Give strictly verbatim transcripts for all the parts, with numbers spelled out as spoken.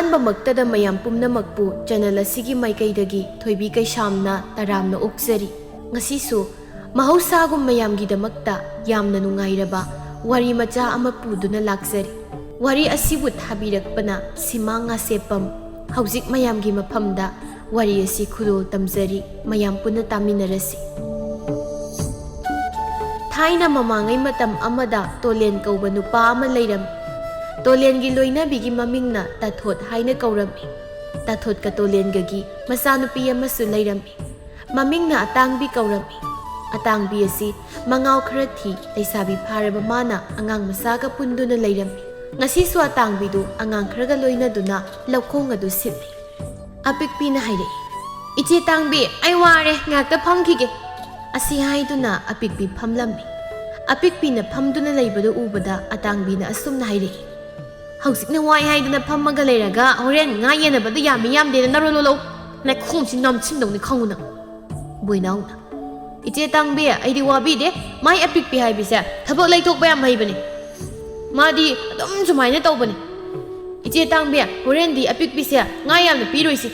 ꯑꯍꯥꯟꯕꯃꯛꯇꯗ ꯃꯌꯥꯝ ꯄꯨꯝꯅꯃꯛꯄꯨ ꯆꯦꯅꯦꯜ ꯑꯁꯤꯒꯤ ꯃꯥꯏꯀꯩꯗꯒꯤ ꯊꯣꯏꯕꯤ ꯀꯩꯁꯥꯝꯅ ꯇꯔꯥꯝꯅ ꯑꯣꯛꯆꯔꯤ꯫ ꯉꯁꯤꯁꯨ ꯃꯍꯧꯁꯥꯒꯨꯝ ꯃꯌꯥꯝꯒꯤꯗꯃꯛꯇ ꯌꯥꯝꯅ ꯅꯨꯡꯉꯥꯏꯔꯕ ꯋꯥꯔꯤ ꯃꯆꯥ ꯑꯃ ꯄꯨꯗꯨꯅ ꯂꯥꯛꯆꯔꯤ꯫ ꯋꯥꯔꯤ ꯑꯁꯤꯕꯨ ꯊꯥꯕꯤꯔꯛꯄꯅ ꯁꯤꯃꯥꯡ ꯉꯥꯁꯦꯞꯄꯝ꯫ ꯍꯧꯖꯤꯛ ꯃꯌꯥꯝꯒꯤ ꯃꯐꯝꯗ ꯋꯥꯔꯤ ꯑꯁꯤ ꯈꯨꯗꯣꯜ ꯇꯝꯖꯔꯤ, ꯃꯌꯥꯝ ꯄꯨꯟꯅ ꯇꯥꯃꯤꯟꯅꯔꯁꯤ꯫ ꯊꯥꯏꯅ ꯃꯃꯥꯡꯉꯩ ꯃꯇꯝ ꯑꯃꯗ ꯇꯣꯂꯦꯟ ꯀꯧꯕ ꯅꯨꯄꯥ ꯑꯃ ꯂꯩꯔꯝꯃꯤ꯫ ꯇꯣꯂꯦꯟꯒꯤ ꯂꯣꯏꯅꯕꯤꯒꯤ ꯃꯃꯤꯡꯅ ꯇꯥꯊꯣꯠ ꯍꯥꯏꯅ ꯀꯧꯔꯝꯃꯤ꯫ ꯇꯥꯊꯣꯠꯀ ꯇꯣꯂꯦꯟꯒꯒꯤ ꯃꯆꯥꯅꯨꯄꯤ ꯑꯃꯁꯨ ꯂꯩꯔꯝꯃꯤ꯫ ꯃꯃꯤꯡꯅ ꯑꯇꯥꯡꯕꯤ ꯀꯧꯔꯝꯃꯤ꯫ ꯑꯇꯥꯡꯕꯤ ꯑꯁꯤ ꯃꯉꯥꯎ ꯈꯔ ꯊꯤ, ꯂꯩꯁꯥꯕꯤ ꯐꯥꯔꯕ ꯃꯥꯅ ꯑꯉꯥꯡ ꯃꯆꯥꯒ ꯄꯨꯟꯗꯨꯅ ꯂꯩꯔꯝꯃꯤ꯫ ꯉꯁꯤꯁꯨ ꯑꯇꯥꯡꯕꯤꯗꯨ ꯑꯉꯥꯡ ꯈꯔꯒ ꯂꯣꯏꯅꯗꯨꯅ ꯂꯧꯈꯣꯡ ꯑꯗꯨ ꯁꯤꯠꯂꯤ꯫ ꯑꯄꯤꯛꯄꯤꯅ ꯍꯥꯏꯔꯛꯏ, "ꯏꯆꯦ ꯇꯥꯡꯕꯤ, ꯑꯩ ꯋꯥꯔꯦ, ꯉꯥꯏꯍꯥꯛꯇ ꯐꯝꯈꯤꯒꯦ"꯫ ꯑꯁꯤ ꯍꯥꯏꯗꯨꯅ ꯑꯄꯤꯛꯄꯤ ꯐꯝꯂꯝꯃꯤ꯫ ꯑꯄꯤꯛꯄꯤꯅ ꯐꯝꯗꯨꯅ ꯂꯩꯕꯗꯨ ꯎꯕꯗ ꯑꯇꯥꯡꯕꯤꯅ ꯑꯁꯨꯝꯅ ꯍꯥꯏꯔꯛꯏ, "ꯍꯧꯖꯤꯛꯅ ꯋꯥꯏ ꯍꯥꯏꯗꯨꯅ ꯐꯝꯃꯒ ꯂꯩꯔꯒ ꯍꯣꯔꯦꯟ ꯉꯥ ꯌꯦꯟꯅꯕꯗ ꯌꯥꯝꯃꯤ ꯌꯥꯝꯗꯦꯅ ꯅꯔꯣꯜ ꯂꯣꯜꯂꯧ꯫ ꯂꯩꯈꯣꯝꯁꯤ ꯅꯝꯁꯤꯟꯗꯧꯅꯤ ꯈꯪꯉꯨ ꯅꯪ"꯫ ꯕꯣꯏꯅꯥꯎꯅ, "ꯏꯆꯦ ꯇꯥꯡꯕꯤ, ꯑꯩꯗꯤ ꯋꯥꯕꯤꯗꯦ꯫ ꯃꯥꯏ ꯑꯄꯤꯛꯄꯤ ꯍꯥꯏꯕꯤꯁꯦ ꯊꯕꯛ ꯂꯩꯊꯣꯛꯄ ꯌꯥꯝ ꯍꯩꯕꯅꯤ꯫ ꯃꯥꯗꯤ ꯑꯗꯨꯝ ꯁꯨꯃꯥꯏꯅ ꯇꯧꯕꯅꯤ꯫ ꯏꯆꯦ ꯇꯥꯡꯕꯤ, ꯍꯣꯔꯦꯟꯗꯤ ꯑꯄꯤꯛꯄꯤꯁꯦ ꯉꯥ ꯌꯥꯝꯅ ꯄꯤꯔꯣꯏꯁꯤ,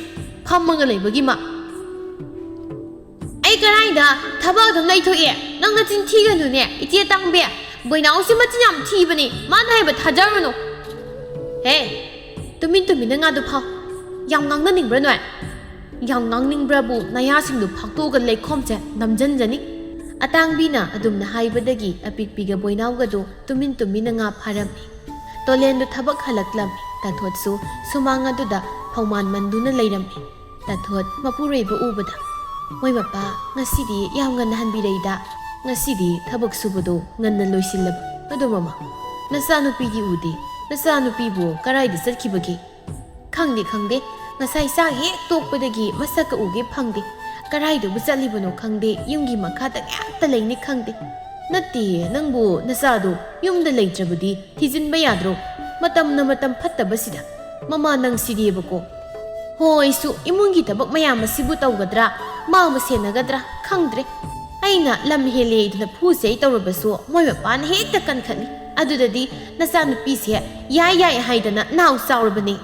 ꯐꯝꯃꯒ ꯂꯩꯕꯒꯤ ꯃꯥ"꯫ "ꯑꯩ ꯀꯔꯥꯏꯗ ꯊꯕꯛ ꯑꯗꯨꯝ ꯂꯩꯊꯣꯛꯑꯦ? ꯅꯪ ꯅꯆꯤꯟ ꯊꯤꯒꯅꯨꯅꯦ, ꯏꯆꯦ ꯇꯥꯡꯕꯤ꯫ ꯕꯣꯏꯅꯥꯎꯁꯤ ꯃꯆꯤꯟ ꯌꯥꯝ ꯊꯤꯕꯅꯤ, ꯃꯥꯅ ꯍꯥꯏꯕ ꯊꯥꯖꯔꯨꯅꯨ"꯫ "ꯍꯦ, ꯇꯨꯃꯤꯟ ꯇꯨꯃꯤꯟꯅ ꯉꯥꯗꯨ ꯐꯥꯎ꯫ ꯌꯥꯝ ꯉꯥꯡꯅꯅꯤꯡꯕ꯭ꯔꯥ ꯅꯣꯏ? ꯌꯥꯝ ꯉꯥꯡꯅꯤꯡꯕ꯭ꯔꯕꯨ ꯅꯌꯥꯁꯤꯡꯗꯨ ꯐꯥꯛꯇꯣꯛꯑꯒ ꯂꯩꯈꯣꯝꯁꯦ ꯅꯝꯖꯟꯖꯅꯤ"꯫ ꯑꯇꯥꯡꯕꯤꯅ ꯑꯗꯨꯝꯅ ꯍꯥꯏꯕꯗꯒꯤ ꯑꯄꯤꯛꯄꯤꯒ ꯕꯣꯏꯅꯥꯎꯒꯗꯨ ꯇꯨꯃꯤꯟ ꯇꯨꯃꯤꯟꯅ ꯉꯥ ꯐꯥꯔꯝꯃꯤ꯫ ꯇꯣꯂꯦꯟꯗꯨ ꯊꯕꯛ ꯍꯜꯂꯛꯂꯝꯃꯤ꯫ ꯇꯥꯊꯣꯠꯁꯨ ꯁꯨꯃꯥꯡ ꯑꯗꯨꯗ ꯐꯧꯃꯥꯟ ꯃꯟꯗꯨꯅ ꯂꯩꯔꯝꯃꯤ꯫ ꯇꯥꯊꯣꯠ ꯃꯄꯨꯔꯣꯏꯕ ꯎꯕꯗ, "ꯃꯣꯏ ꯃꯄꯥ, ꯉꯁꯤꯗꯤ ꯌꯥꯝ ꯉꯟꯅ ꯍꯟꯕꯤꯔꯛꯏꯗ꯫ ꯉꯁꯤꯗꯤ ꯊꯕꯛ ꯁꯨꯕꯗꯣ ꯉꯟꯅ ꯂꯣꯏꯁꯤꯜꯂꯕ꯫ ꯑꯗꯣ ꯃꯃꯥ, ꯅꯆꯥꯅꯨꯄꯤꯗꯤ ꯎꯗꯦ꯫ ꯅꯆꯥꯅꯨꯄꯤꯕꯨ ꯀꯔꯥꯏꯗ ꯆꯠꯈꯤꯕꯒꯦ?" "ꯈꯪꯗꯦ, ꯈꯪꯗꯦ꯫ ꯉꯁꯥꯏ ꯆꯥꯛ ꯍꯦꯛ ꯇꯣꯛꯄꯗꯒꯤ ꯃꯁꯛꯀ ꯎꯒꯦ ꯐꯪꯗꯦ꯫ ꯀꯔꯥꯏꯗꯕꯨ ꯆꯠꯂꯤꯕꯅꯣ ꯈꯪꯗꯦ꯫ ꯌꯨꯝꯒꯤ ꯃꯈꯥꯗ ꯉꯥꯛꯇ ꯂꯩꯅꯤ ꯈꯪꯗꯦ"꯫ "ꯅꯠꯇꯦ, ꯅꯪꯕꯨ ꯅꯆꯥꯗꯣ ꯌꯨꯝꯗ ꯂꯩꯇ꯭ꯔꯕꯗꯤ ꯊꯤꯖꯤꯟꯕ ꯌꯥꯗ꯭ꯔꯣ? ꯃꯇꯝꯅ ꯃꯇꯝ ꯐꯠꯇꯕꯁꯤꯗ꯫ ꯃꯃꯥ ꯅꯪ ꯁꯤꯗꯤꯕꯀꯣ꯫ ꯍꯣꯏꯁꯨ ꯏꯃꯨꯡꯒꯤ ꯊꯕꯛ ꯃꯌꯥꯝ ꯑꯁꯤꯕꯨ ꯇꯧꯒꯗ꯭ꯔꯥ? ꯃꯥꯕꯨ ꯁꯦꯟꯅꯒꯗ꯭ꯔꯥ? ꯈꯪꯗ꯭ꯔꯦ꯫ ꯑꯩꯅ ꯂꯝ ꯍꯦꯜꯂꯦ ꯍꯥꯏꯗꯨꯅ ꯐꯨꯁꯦ ꯇꯧꯔꯕꯁꯨ ꯃꯣꯏ ꯃꯄꯥꯅ ꯍꯦꯛꯇ ꯀꯟꯈꯠꯂꯤ꯫ ꯑꯗꯨꯗꯗꯤ ꯅꯆꯥꯅꯨꯄꯤꯁꯦ ꯌꯥꯏ ꯌꯥꯏ ꯍꯥꯏꯗꯅ ꯅꯥꯎ ꯆꯥꯎꯔꯕꯅꯤ"꯫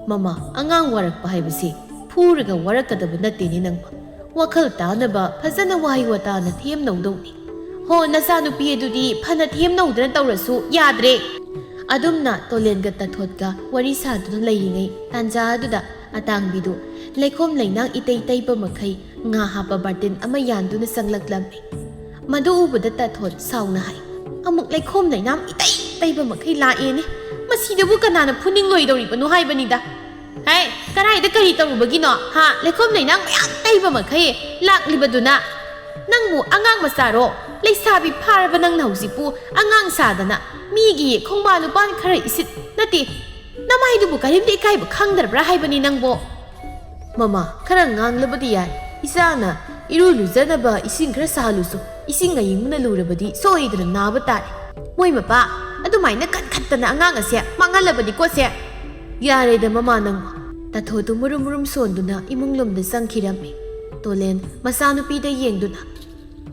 "ꯃꯃꯥ, ꯑꯉꯥꯡ ꯋꯥꯔꯛꯄ ꯍꯥꯏꯕꯁꯤ ꯐꯨꯔꯒ ꯋꯥꯔꯛꯀꯗꯕ ꯅꯠꯇꯦꯅꯦ ꯅꯪꯕ꯫ ꯋꯥꯈꯜ ꯇꯥꯅꯕ ꯐꯖꯅ ꯋꯥꯍꯩ ꯋꯥꯇꯥꯅ ꯊꯦꯝꯅꯧꯗꯧꯅꯤ꯫ ꯍꯣ, ꯅꯆꯥꯅꯨꯄꯤ ꯑꯗꯨꯗꯤ ꯐꯅ ꯊꯦꯝꯅꯧꯗꯅ ꯇꯧꯔꯁꯨ ꯌꯥꯗ꯭ꯔꯦ꯫" ꯑꯗꯨꯝꯅ ꯇꯣꯂꯦꯟꯒ ꯇꯥꯊꯣꯠꯀ ꯋꯥꯔꯤ ꯁꯥꯗꯨꯅ ꯂꯩꯔꯤꯉꯩ ꯇꯥꯟꯖꯥ ꯑꯗꯨꯗ ꯑꯇꯥꯡꯕꯤꯗꯨ ꯂꯩꯈꯣꯝ ꯂꯩꯅꯥꯡ ꯏꯇꯩ ꯇꯩꯕ ꯃꯈꯩ ꯉꯥ ꯍꯥꯞꯄ ꯕꯥꯔꯇꯤꯟ ꯑꯃ ꯌꯥꯟꯗꯨꯅ ꯆꯪꯂꯛꯂꯝꯃꯤ꯫ ꯃꯗꯨ ꯎꯕꯗ ꯇꯥꯊꯣꯠ ꯁꯥꯎꯅ ꯍꯥꯏ, "ꯑꯃꯨꯛ ꯂꯩꯈꯣꯝ ꯂꯩꯅꯥꯡ ꯏꯇꯩ ꯇꯩꯕ ꯃꯈꯩ ꯂꯥꯛꯑꯦꯅꯦ꯫ ꯃꯁꯤꯗꯕꯨ ꯀꯅꯥꯅ ꯐꯨꯅꯤꯡꯂꯣꯏꯗꯧꯔꯤꯕꯅꯣ ꯍꯥꯏꯕꯅꯤꯗ꯫ ꯍꯦ, ꯀꯔꯥꯏꯗ ꯀꯔꯤ ꯇꯧꯔꯨꯕꯒꯤꯅꯣ? ꯍꯥ? ꯂꯩꯈꯣꯝ ꯂꯩꯅꯥꯡ ꯃꯌꯥꯝ ꯇꯩꯕ ꯃꯈꯩ ꯂꯥꯛꯂꯤꯕꯗꯨꯅ? ꯅꯪꯕꯨ ꯑꯉꯥꯡ ꯃꯆꯥꯔꯣ? ꯂꯩꯁꯥꯕꯤ ꯐꯥꯔꯕ ꯅꯪꯅ ꯍꯧꯖꯤꯛꯄꯨ ꯑꯉꯥꯡ ꯁꯥꯗꯅ ꯃꯤꯒꯤ ꯈꯣꯡꯕꯥꯟ ꯂꯨꯄꯥꯟ ꯈꯔ ꯏꯁꯤꯠ ꯅꯠꯇꯦ꯫ ꯅꯃꯥꯏꯗꯨꯕꯨ ꯀꯔꯤꯝꯇ ꯏꯀꯥꯏꯕ ꯈꯪꯗ꯭ꯔꯕ꯭ꯔꯥ ꯍꯥꯏꯕꯅꯤ ꯅꯪꯕꯣ?" "ꯃꯃꯥ, ꯈꯔ ꯉꯥꯡꯂꯕꯗꯤ ꯌꯥꯏ꯫ ꯏꯆꯥꯅ ꯏꯔꯨ ꯂꯨꯖꯅꯕ ꯏꯁꯤꯡ ꯈꯔ ꯁꯥꯍꯜꯂꯨꯁꯨ꯫ ꯏꯁꯤꯡ ꯑꯌꯤꯡꯕꯅ ꯂꯨꯔꯕꯗꯤ ꯁꯣꯏꯗꯅ ꯅꯥꯕ ꯇꯥꯔꯦ꯫ ꯃꯣꯏ ꯃꯄꯥ, ꯑꯗꯨꯃꯥꯏꯅ ꯀꯟꯈꯠꯇꯅ ꯑꯉꯥꯡ ꯑꯁꯦ ꯃꯥꯡꯍꯜꯂꯕꯗꯤꯀꯣ ꯁꯦ꯫" "ꯌꯥꯔꯦꯗ ꯃꯃꯥ ꯅꯪ꯫" ꯇꯥꯊꯣꯠꯇꯨ ꯃꯨꯔꯨꯝ ꯃꯨꯔꯨꯝ ꯁꯣꯟꯗꯨꯅ ꯏꯃꯨꯡ ꯂꯣꯝꯗ ꯆꯪꯈꯤꯔꯝꯃꯤ꯫ ꯇꯣꯂꯦꯟ ꯃꯆꯥꯅꯨꯄꯤꯗ ꯌꯦꯡꯗꯨꯅ,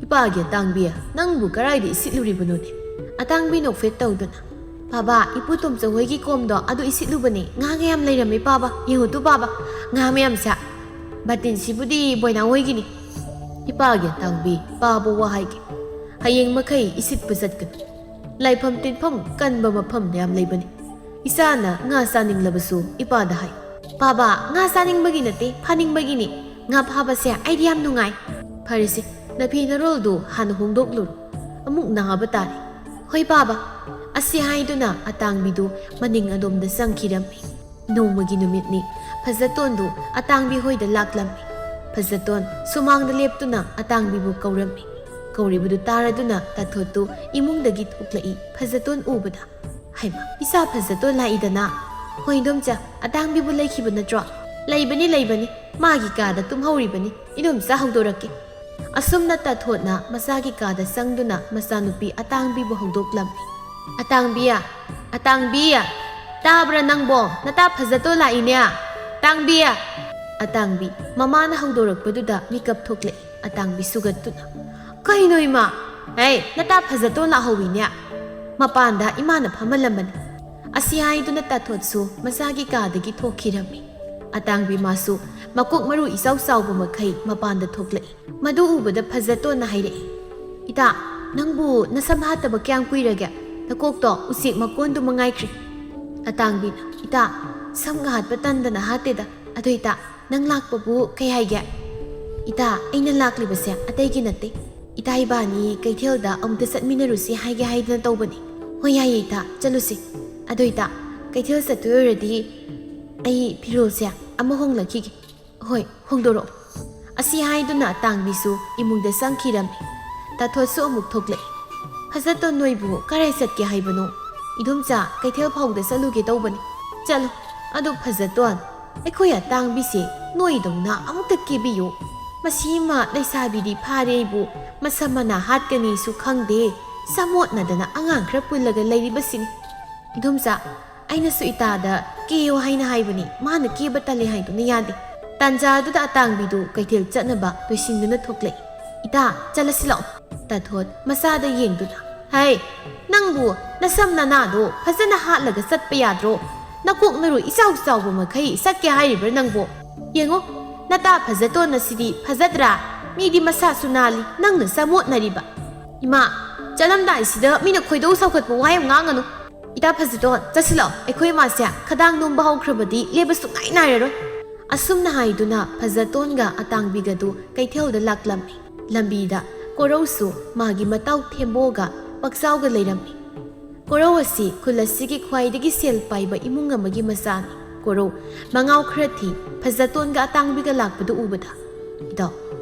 "ꯏꯄꯥꯒꯤ ꯑꯇꯥꯡꯕꯤ, ꯅꯪꯕꯨ ꯀꯔꯥꯏꯗ ꯏꯁꯤꯠꯂꯨꯔꯤꯕꯅꯣꯅꯦ?" ꯑꯇꯥꯡꯕꯤ ꯅꯣꯛꯐꯦꯠ ꯇꯧꯗꯨꯅ, "ꯄꯥꯕꯥ, ꯏꯄꯨ ꯇꯣꯝꯆꯧ ꯍꯣꯏꯒꯤ ꯀꯣꯝꯗꯣ ꯑꯗꯨ ꯏꯁꯤꯠꯂꯨꯕꯅꯦ꯫ ꯉꯥ ꯃꯌꯥꯝ ꯂꯩꯔꯝꯃꯦ ꯄꯥꯕꯥ꯫ ꯌꯦꯡꯉꯨ ꯇꯨ ꯄꯥꯕꯥ, ꯉꯥ ꯃꯌꯥꯝꯁꯦ꯫ ꯕꯥꯇꯤꯟꯁꯤꯕꯨꯗꯤ ꯕꯣꯏꯅꯥꯎ ꯍꯣꯏꯒꯤꯅꯤ꯫" "ꯏꯄꯥꯒꯤ ꯑꯇꯥꯡꯕꯤ, ꯄꯥꯕ ꯋꯥ ꯍꯥꯏꯒꯦ꯫ ꯍꯌꯦꯡ ꯃꯈꯩ ꯏꯁꯤꯠꯄ ꯆꯠꯀꯅꯨ꯫ ꯂꯥꯏꯐꯝ ꯇꯤꯟꯐꯝ ꯀꯟꯕ ꯃꯐꯝ ꯌꯥꯝ ꯂꯩꯕꯅꯤ꯫ ꯏꯆꯥꯅ ꯉꯥ ꯆꯥꯅꯤꯡꯂꯕꯁꯨ ꯏꯄꯥꯗ ꯍꯥꯏ꯫" "ꯄꯥꯕꯥ, ꯉꯥ ꯆꯥꯅꯤꯡꯕꯒꯤ ꯅꯠꯇꯦ, ꯐꯥꯅꯤꯡꯕꯒꯤꯅꯤ꯫ ꯉꯥ ꯐꯥꯕꯁꯦ ꯑꯩꯗꯤ ꯌꯥꯝ ꯅꯨꯡꯉꯥꯏ꯫" "ꯐꯔꯦꯁꯦ, ꯅꯐꯤ ꯅꯔꯣꯜꯗꯨ ꯍꯥꯟꯅ ꯍꯣꯡꯗꯣꯛꯂꯨꯔꯣ꯫ ꯑꯃꯨꯛ ꯅꯥꯕ ꯇꯥꯔꯦ꯫" "ꯍꯣꯏ ꯄꯥꯕꯥ꯫" ꯑꯁꯤ ꯍꯥꯏꯗꯨꯅ ꯑꯇꯥꯡꯕꯤꯗꯨ ꯃꯅꯤꯡ ꯑꯗꯣꯝꯗ ꯆꯪꯈꯤꯔꯝꯃꯤ꯫ ꯅꯣꯡꯃꯒꯤ ꯅꯨꯃꯤꯠꯅꯤ꯫ ꯐꯖꯇꯣꯟꯗꯨ ꯑꯇꯥꯡꯕꯤ ꯍꯣꯏꯗ ꯂꯥꯛꯂꯝꯃꯤ꯫ ꯐꯖꯇꯣꯟ ꯁꯨꯃꯥꯡꯗ ꯂꯦꯞꯇꯨꯅ ꯑꯇꯥꯡꯕꯤꯕꯨ ꯀꯧꯔꯝꯃꯤ꯫ ꯀꯧꯔꯤꯕꯗꯨ ꯇꯥꯔꯗꯨꯅ ꯇꯥꯊꯣꯠꯇꯨ ꯏꯃꯨꯡꯗꯒꯤ ꯊꯣꯛꯂꯛꯏ꯫ ꯐꯖꯇꯣꯟ ꯎꯕꯗ, "ꯍꯩꯃꯥ, ꯏꯆꯥ ꯐꯖꯇꯣꯟ ꯂꯥꯛꯏꯗꯅ꯫ ꯍꯣꯏ ꯏꯟꯗꯣꯝꯆꯥ, ꯑꯇꯥꯡꯕꯤꯕꯨ ꯂꯩꯈꯤꯕ ꯅꯠꯇ꯭ꯔꯣ?" "ꯂꯩꯕꯅꯤ, ꯂꯩꯕꯅꯤ꯫ ꯃꯥꯒꯤ ꯀꯥꯗ ꯇꯨꯝꯍꯧꯔꯤꯕꯅꯤ꯫ ꯏꯟꯗꯣꯝꯆꯥ ꯍꯧꯗꯣꯔꯛꯀꯦ꯫" ꯑꯁꯨꯝꯅ ꯇꯥꯊꯣꯠꯅ ꯃꯆꯥꯒꯤ ꯀꯥꯗ ꯆꯪꯗꯨꯅ ꯃꯆꯥꯅꯨꯄꯤ ꯑꯇꯥꯡꯕꯤꯕꯨ ꯍꯧꯗꯣꯛꯂꯝꯃꯤ꯫ "ꯑꯇꯥꯡꯕꯤ, ꯑꯇꯥꯡꯕꯤ, ꯇꯥꯕ꯭ꯔꯥ ꯅꯪꯕꯣ? ꯅꯇꯥ ꯐꯖꯇꯣꯟ ꯂꯥꯛꯏꯅꯦ꯫ ꯑꯇꯥꯡꯕꯤ!" ꯑꯇꯥꯡꯕꯤ ꯃꯃꯥꯅ ꯍꯧꯗꯣꯔꯛꯄꯗꯨꯗ ꯃꯤꯀꯞ ꯊꯣꯛꯂꯛꯏ꯫ ꯑꯇꯥꯡꯕꯤ ꯁꯨꯒꯠꯇꯨꯅ, "ꯀꯩꯅꯣ ꯏꯃꯥ? ꯍꯦ, ꯅꯇꯥ ꯐꯖꯇꯣꯟ ꯂꯥꯛꯍꯧꯋꯤꯅꯦ꯫ ꯃꯄꯥꯟꯗ ꯏꯃꯥꯅ ꯐꯝꯍꯜꯂꯝꯕꯅꯤ꯫ ꯑꯁꯤ ꯍꯥꯏꯗꯨꯅ ꯇꯥꯊꯣꯠꯁꯨ ꯃꯁꯥꯒꯤ ꯀꯥꯗꯒꯤ ꯊꯣꯛꯈꯤꯔꯝꯃꯤ꯫ ꯑꯇꯥꯡꯕꯤ ꯃꯥꯁꯨ ꯃꯀꯣꯛ ꯃꯔꯨ ꯏꯆꯥꯎ ꯆꯥꯎꯕ ꯃꯈꯩ ꯃꯄꯥꯟꯗ ꯊꯣꯛꯂꯛꯏ꯫ ꯃꯗꯨ ꯎꯕꯗ ꯐꯖꯇꯣꯟꯅ ꯍꯥꯏꯔꯛꯏ, "ꯏꯇꯥ, ꯅꯪꯕꯨ ꯅꯁꯝ ꯍꯥꯠꯇꯕ ꯀꯌꯥꯝ ꯀꯨꯏꯔꯒꯦ? ꯅꯀꯣꯛꯇꯣ ꯎꯆꯦꯛ ꯃꯀꯣꯟꯗꯨ ꯃꯉꯥꯏꯈ꯭ꯔꯦ꯫" ꯑꯇꯥꯡꯕꯤꯅ, "ꯏꯇꯥ, ꯁꯝꯒ ꯍꯥꯠꯄ ꯇꯟꯗꯅ ꯍꯥꯠꯇꯦꯗ꯫ ꯑꯗꯣ ꯏꯇꯥ, ꯅꯪ ꯂꯥꯛꯄꯕꯨ ꯀꯩ ꯍꯥꯏꯒꯦ?" "ꯏꯇꯥ, ꯑꯩꯅ ꯂꯥꯛꯂꯤꯕꯁꯦ ꯑꯇꯩꯒꯤ ꯅꯠꯇꯦ꯫ ꯏꯇꯥ ꯏꯕꯥꯅꯤ ꯀꯩꯊꯦꯜꯗ ꯑꯃꯨꯛꯇ ꯆꯠꯃꯤꯟꯅꯔꯨꯁꯤ ꯍꯥꯏꯒꯦ ꯍꯥꯏꯗꯨꯅ ꯇꯧꯕꯅꯤ꯫" "ꯍꯣꯏ, ꯌꯥꯏꯌꯦ ꯏꯇꯥ, ꯆꯠꯂꯨꯁꯤ꯫ ꯑꯗꯣ ꯏꯇꯥ, ꯀꯩꯊꯦꯜ ꯆꯠꯇꯣꯏ ꯑꯣꯏꯔꯗꯤ ꯑꯩ ꯐꯤꯔꯣꯜꯁꯦ ꯑꯃ ꯍꯣꯡꯂꯛꯈꯤꯒꯦ꯫" "ꯍꯣꯏ, ꯍꯣꯡꯗꯣꯔꯛꯑꯣ꯫" ꯑꯁꯤ ꯍꯥꯏꯗꯨꯅ ꯑꯇꯥꯡꯕꯤꯁꯨ ꯏꯃꯨꯡꯗ ꯆꯪꯈꯤꯔꯝꯃꯤ꯫ ꯇꯥꯊꯣꯠꯁꯨ ꯑꯃꯨꯛ ꯊꯣꯛꯂꯛꯏ꯫ "ꯐꯖꯇꯣꯟ, ꯅꯣꯏꯕꯨ ꯀꯔꯥꯏ ꯆꯠꯀꯦ ꯍꯥꯏꯕꯅꯣ?" "ꯏꯗꯣꯝꯆꯥ, ꯀꯩꯊꯦꯜ ꯐꯥꯎꯗ ꯆꯠꯂꯨꯒꯦ ꯇꯧꯕꯅꯤ꯫" "ꯆꯠꯂꯣ꯫ ꯑꯗꯨ ꯐꯖꯇꯣꯟ, ꯑꯩꯈꯣꯏ ꯑꯇꯥꯡꯕꯤꯁꯦ ꯅꯣꯏꯗꯧꯅ ꯑꯃꯨꯛꯇ ꯀꯦꯕꯤꯌꯨ꯫ ꯃꯁꯤꯃ ꯂꯩꯁꯥꯕꯤꯗꯤ ꯐꯥꯔꯦ ꯑꯩꯕꯨ, ꯃꯁꯝ ꯃꯅꯥ ꯍꯥꯠꯀꯅꯤꯁꯨ ꯈꯪꯗꯦ, ꯆꯃꯣꯠꯅꯗꯅ ꯑꯉꯥꯡ ꯈꯔ ꯄꯨꯜꯂꯒ ꯂꯩꯔꯤꯕꯁꯤꯅꯤ꯫" "ꯏꯗꯣꯝꯆꯥ, ꯑꯩꯅꯁꯨ ꯏꯇꯥꯗ ꯀꯦꯌꯨ ꯍꯥꯏꯅ ꯍꯥꯏꯕꯅꯤ, ꯃꯥꯅ ꯀꯦꯕ ꯇꯜꯂꯦ ꯍꯥꯏꯗꯨꯅ ꯌꯥꯗꯦ꯫" ꯇꯥꯟꯖꯥꯗꯨꯗ ꯑꯇꯥꯡꯕꯤꯗꯨ ꯀꯩꯊꯦꯜ ꯆꯠꯅꯕ ꯂꯣꯏꯁꯤꯟꯗꯨꯅ ꯊꯣꯛꯂꯛꯏ꯫ "ꯏꯇꯥ, ꯆꯠꯂꯁꯤ ꯂꯥꯛꯑꯣ꯫" ꯇꯥꯊꯣꯠ ꯃꯆꯥꯗ ꯌꯦꯡꯗꯨꯅ, "ꯍꯩ, ꯅꯪꯕꯨ ꯅꯁꯝ ꯅꯅꯥꯗꯣ ꯐꯖꯅ ꯍꯥꯠꯂꯒ ꯆꯠꯄ ꯌꯥꯗ꯭ꯔꯣ? ꯅꯀꯣꯛ ꯅꯔꯨ ꯏꯆꯥꯎ ꯆꯥꯎꯕ ꯃꯈꯩ ꯆꯠꯀꯦ ꯍꯥꯏꯔꯤꯕ꯭ꯔꯥ ꯅꯪꯕꯨ? ꯌꯦꯡꯉꯣ, ꯅꯇꯥ ꯐꯖꯇꯣꯟ ꯑꯁꯤꯗꯤ ꯐꯖꯗ꯭ꯔꯥ? ꯃꯤꯗꯤ ꯃꯁꯥꯁꯨ ꯅꯥꯜꯂꯤ, ꯅꯪꯅ ꯆꯃꯣꯠꯅꯔꯤꯕ꯫" "ꯏꯃꯥ, ꯆꯠꯂꯝꯗꯥꯏꯁꯤꯗ ꯃꯤꯅ ꯈꯣꯏꯗꯧ ꯁꯥꯎꯒꯠꯄ ꯋꯥ ꯌꯥꯝ ꯉꯥꯡꯒꯅꯨ꯫" "ꯏꯇꯥ ꯐꯖꯇꯣꯟ, ꯆꯠꯁꯤꯜꯂꯛꯑꯣ, ꯑꯩꯈꯣꯏ ꯏꯃꯥꯁꯦ ꯈꯗꯥꯡ ꯅꯣꯝꯕ ꯍꯧꯈ꯭ꯔꯕꯗꯤ ꯂꯦꯞꯄ ꯁꯨꯡꯉꯥꯏ ꯅꯥꯏꯔꯔꯣꯏ꯫" ꯑꯁꯨꯝꯅ ꯍꯥꯏꯗꯨꯅ ꯐꯖꯇꯣꯟꯒ ꯑꯇꯥꯡꯕꯤꯒꯗꯨ ꯀꯩꯊꯦꯜꯗ ꯂꯥꯛꯂꯝꯃꯤ꯫ ꯂꯝꯕꯤꯗ ꯀꯣꯔꯧꯁꯨ ꯃꯥꯒꯤ ꯃꯇꯥꯎ ꯊꯦꯝꯕꯣꯒ ꯄꯛꯆꯥꯎꯒ ꯂꯩꯔꯝꯃꯤ꯫ ꯀꯣꯔꯧ ꯑꯁꯤ ꯈꯨꯜ ꯑꯁꯤꯒꯤ ꯈ꯭ꯋꯥꯏꯗꯒꯤ ꯁꯦꯜ ꯄꯥꯏꯕ ꯏꯃꯨꯡ ꯑꯃꯒꯤ ꯃꯆꯥꯅꯤ꯫ ꯀꯣꯔꯧ ꯃꯉꯥꯎ ꯈꯔ ꯊꯤ꯫ ꯐꯖꯇꯣꯟꯒ ꯑꯇꯥꯡꯕꯤꯒ ꯂꯥꯛꯄꯗꯨ ꯎꯕꯗ, "ꯏꯇꯥꯎ,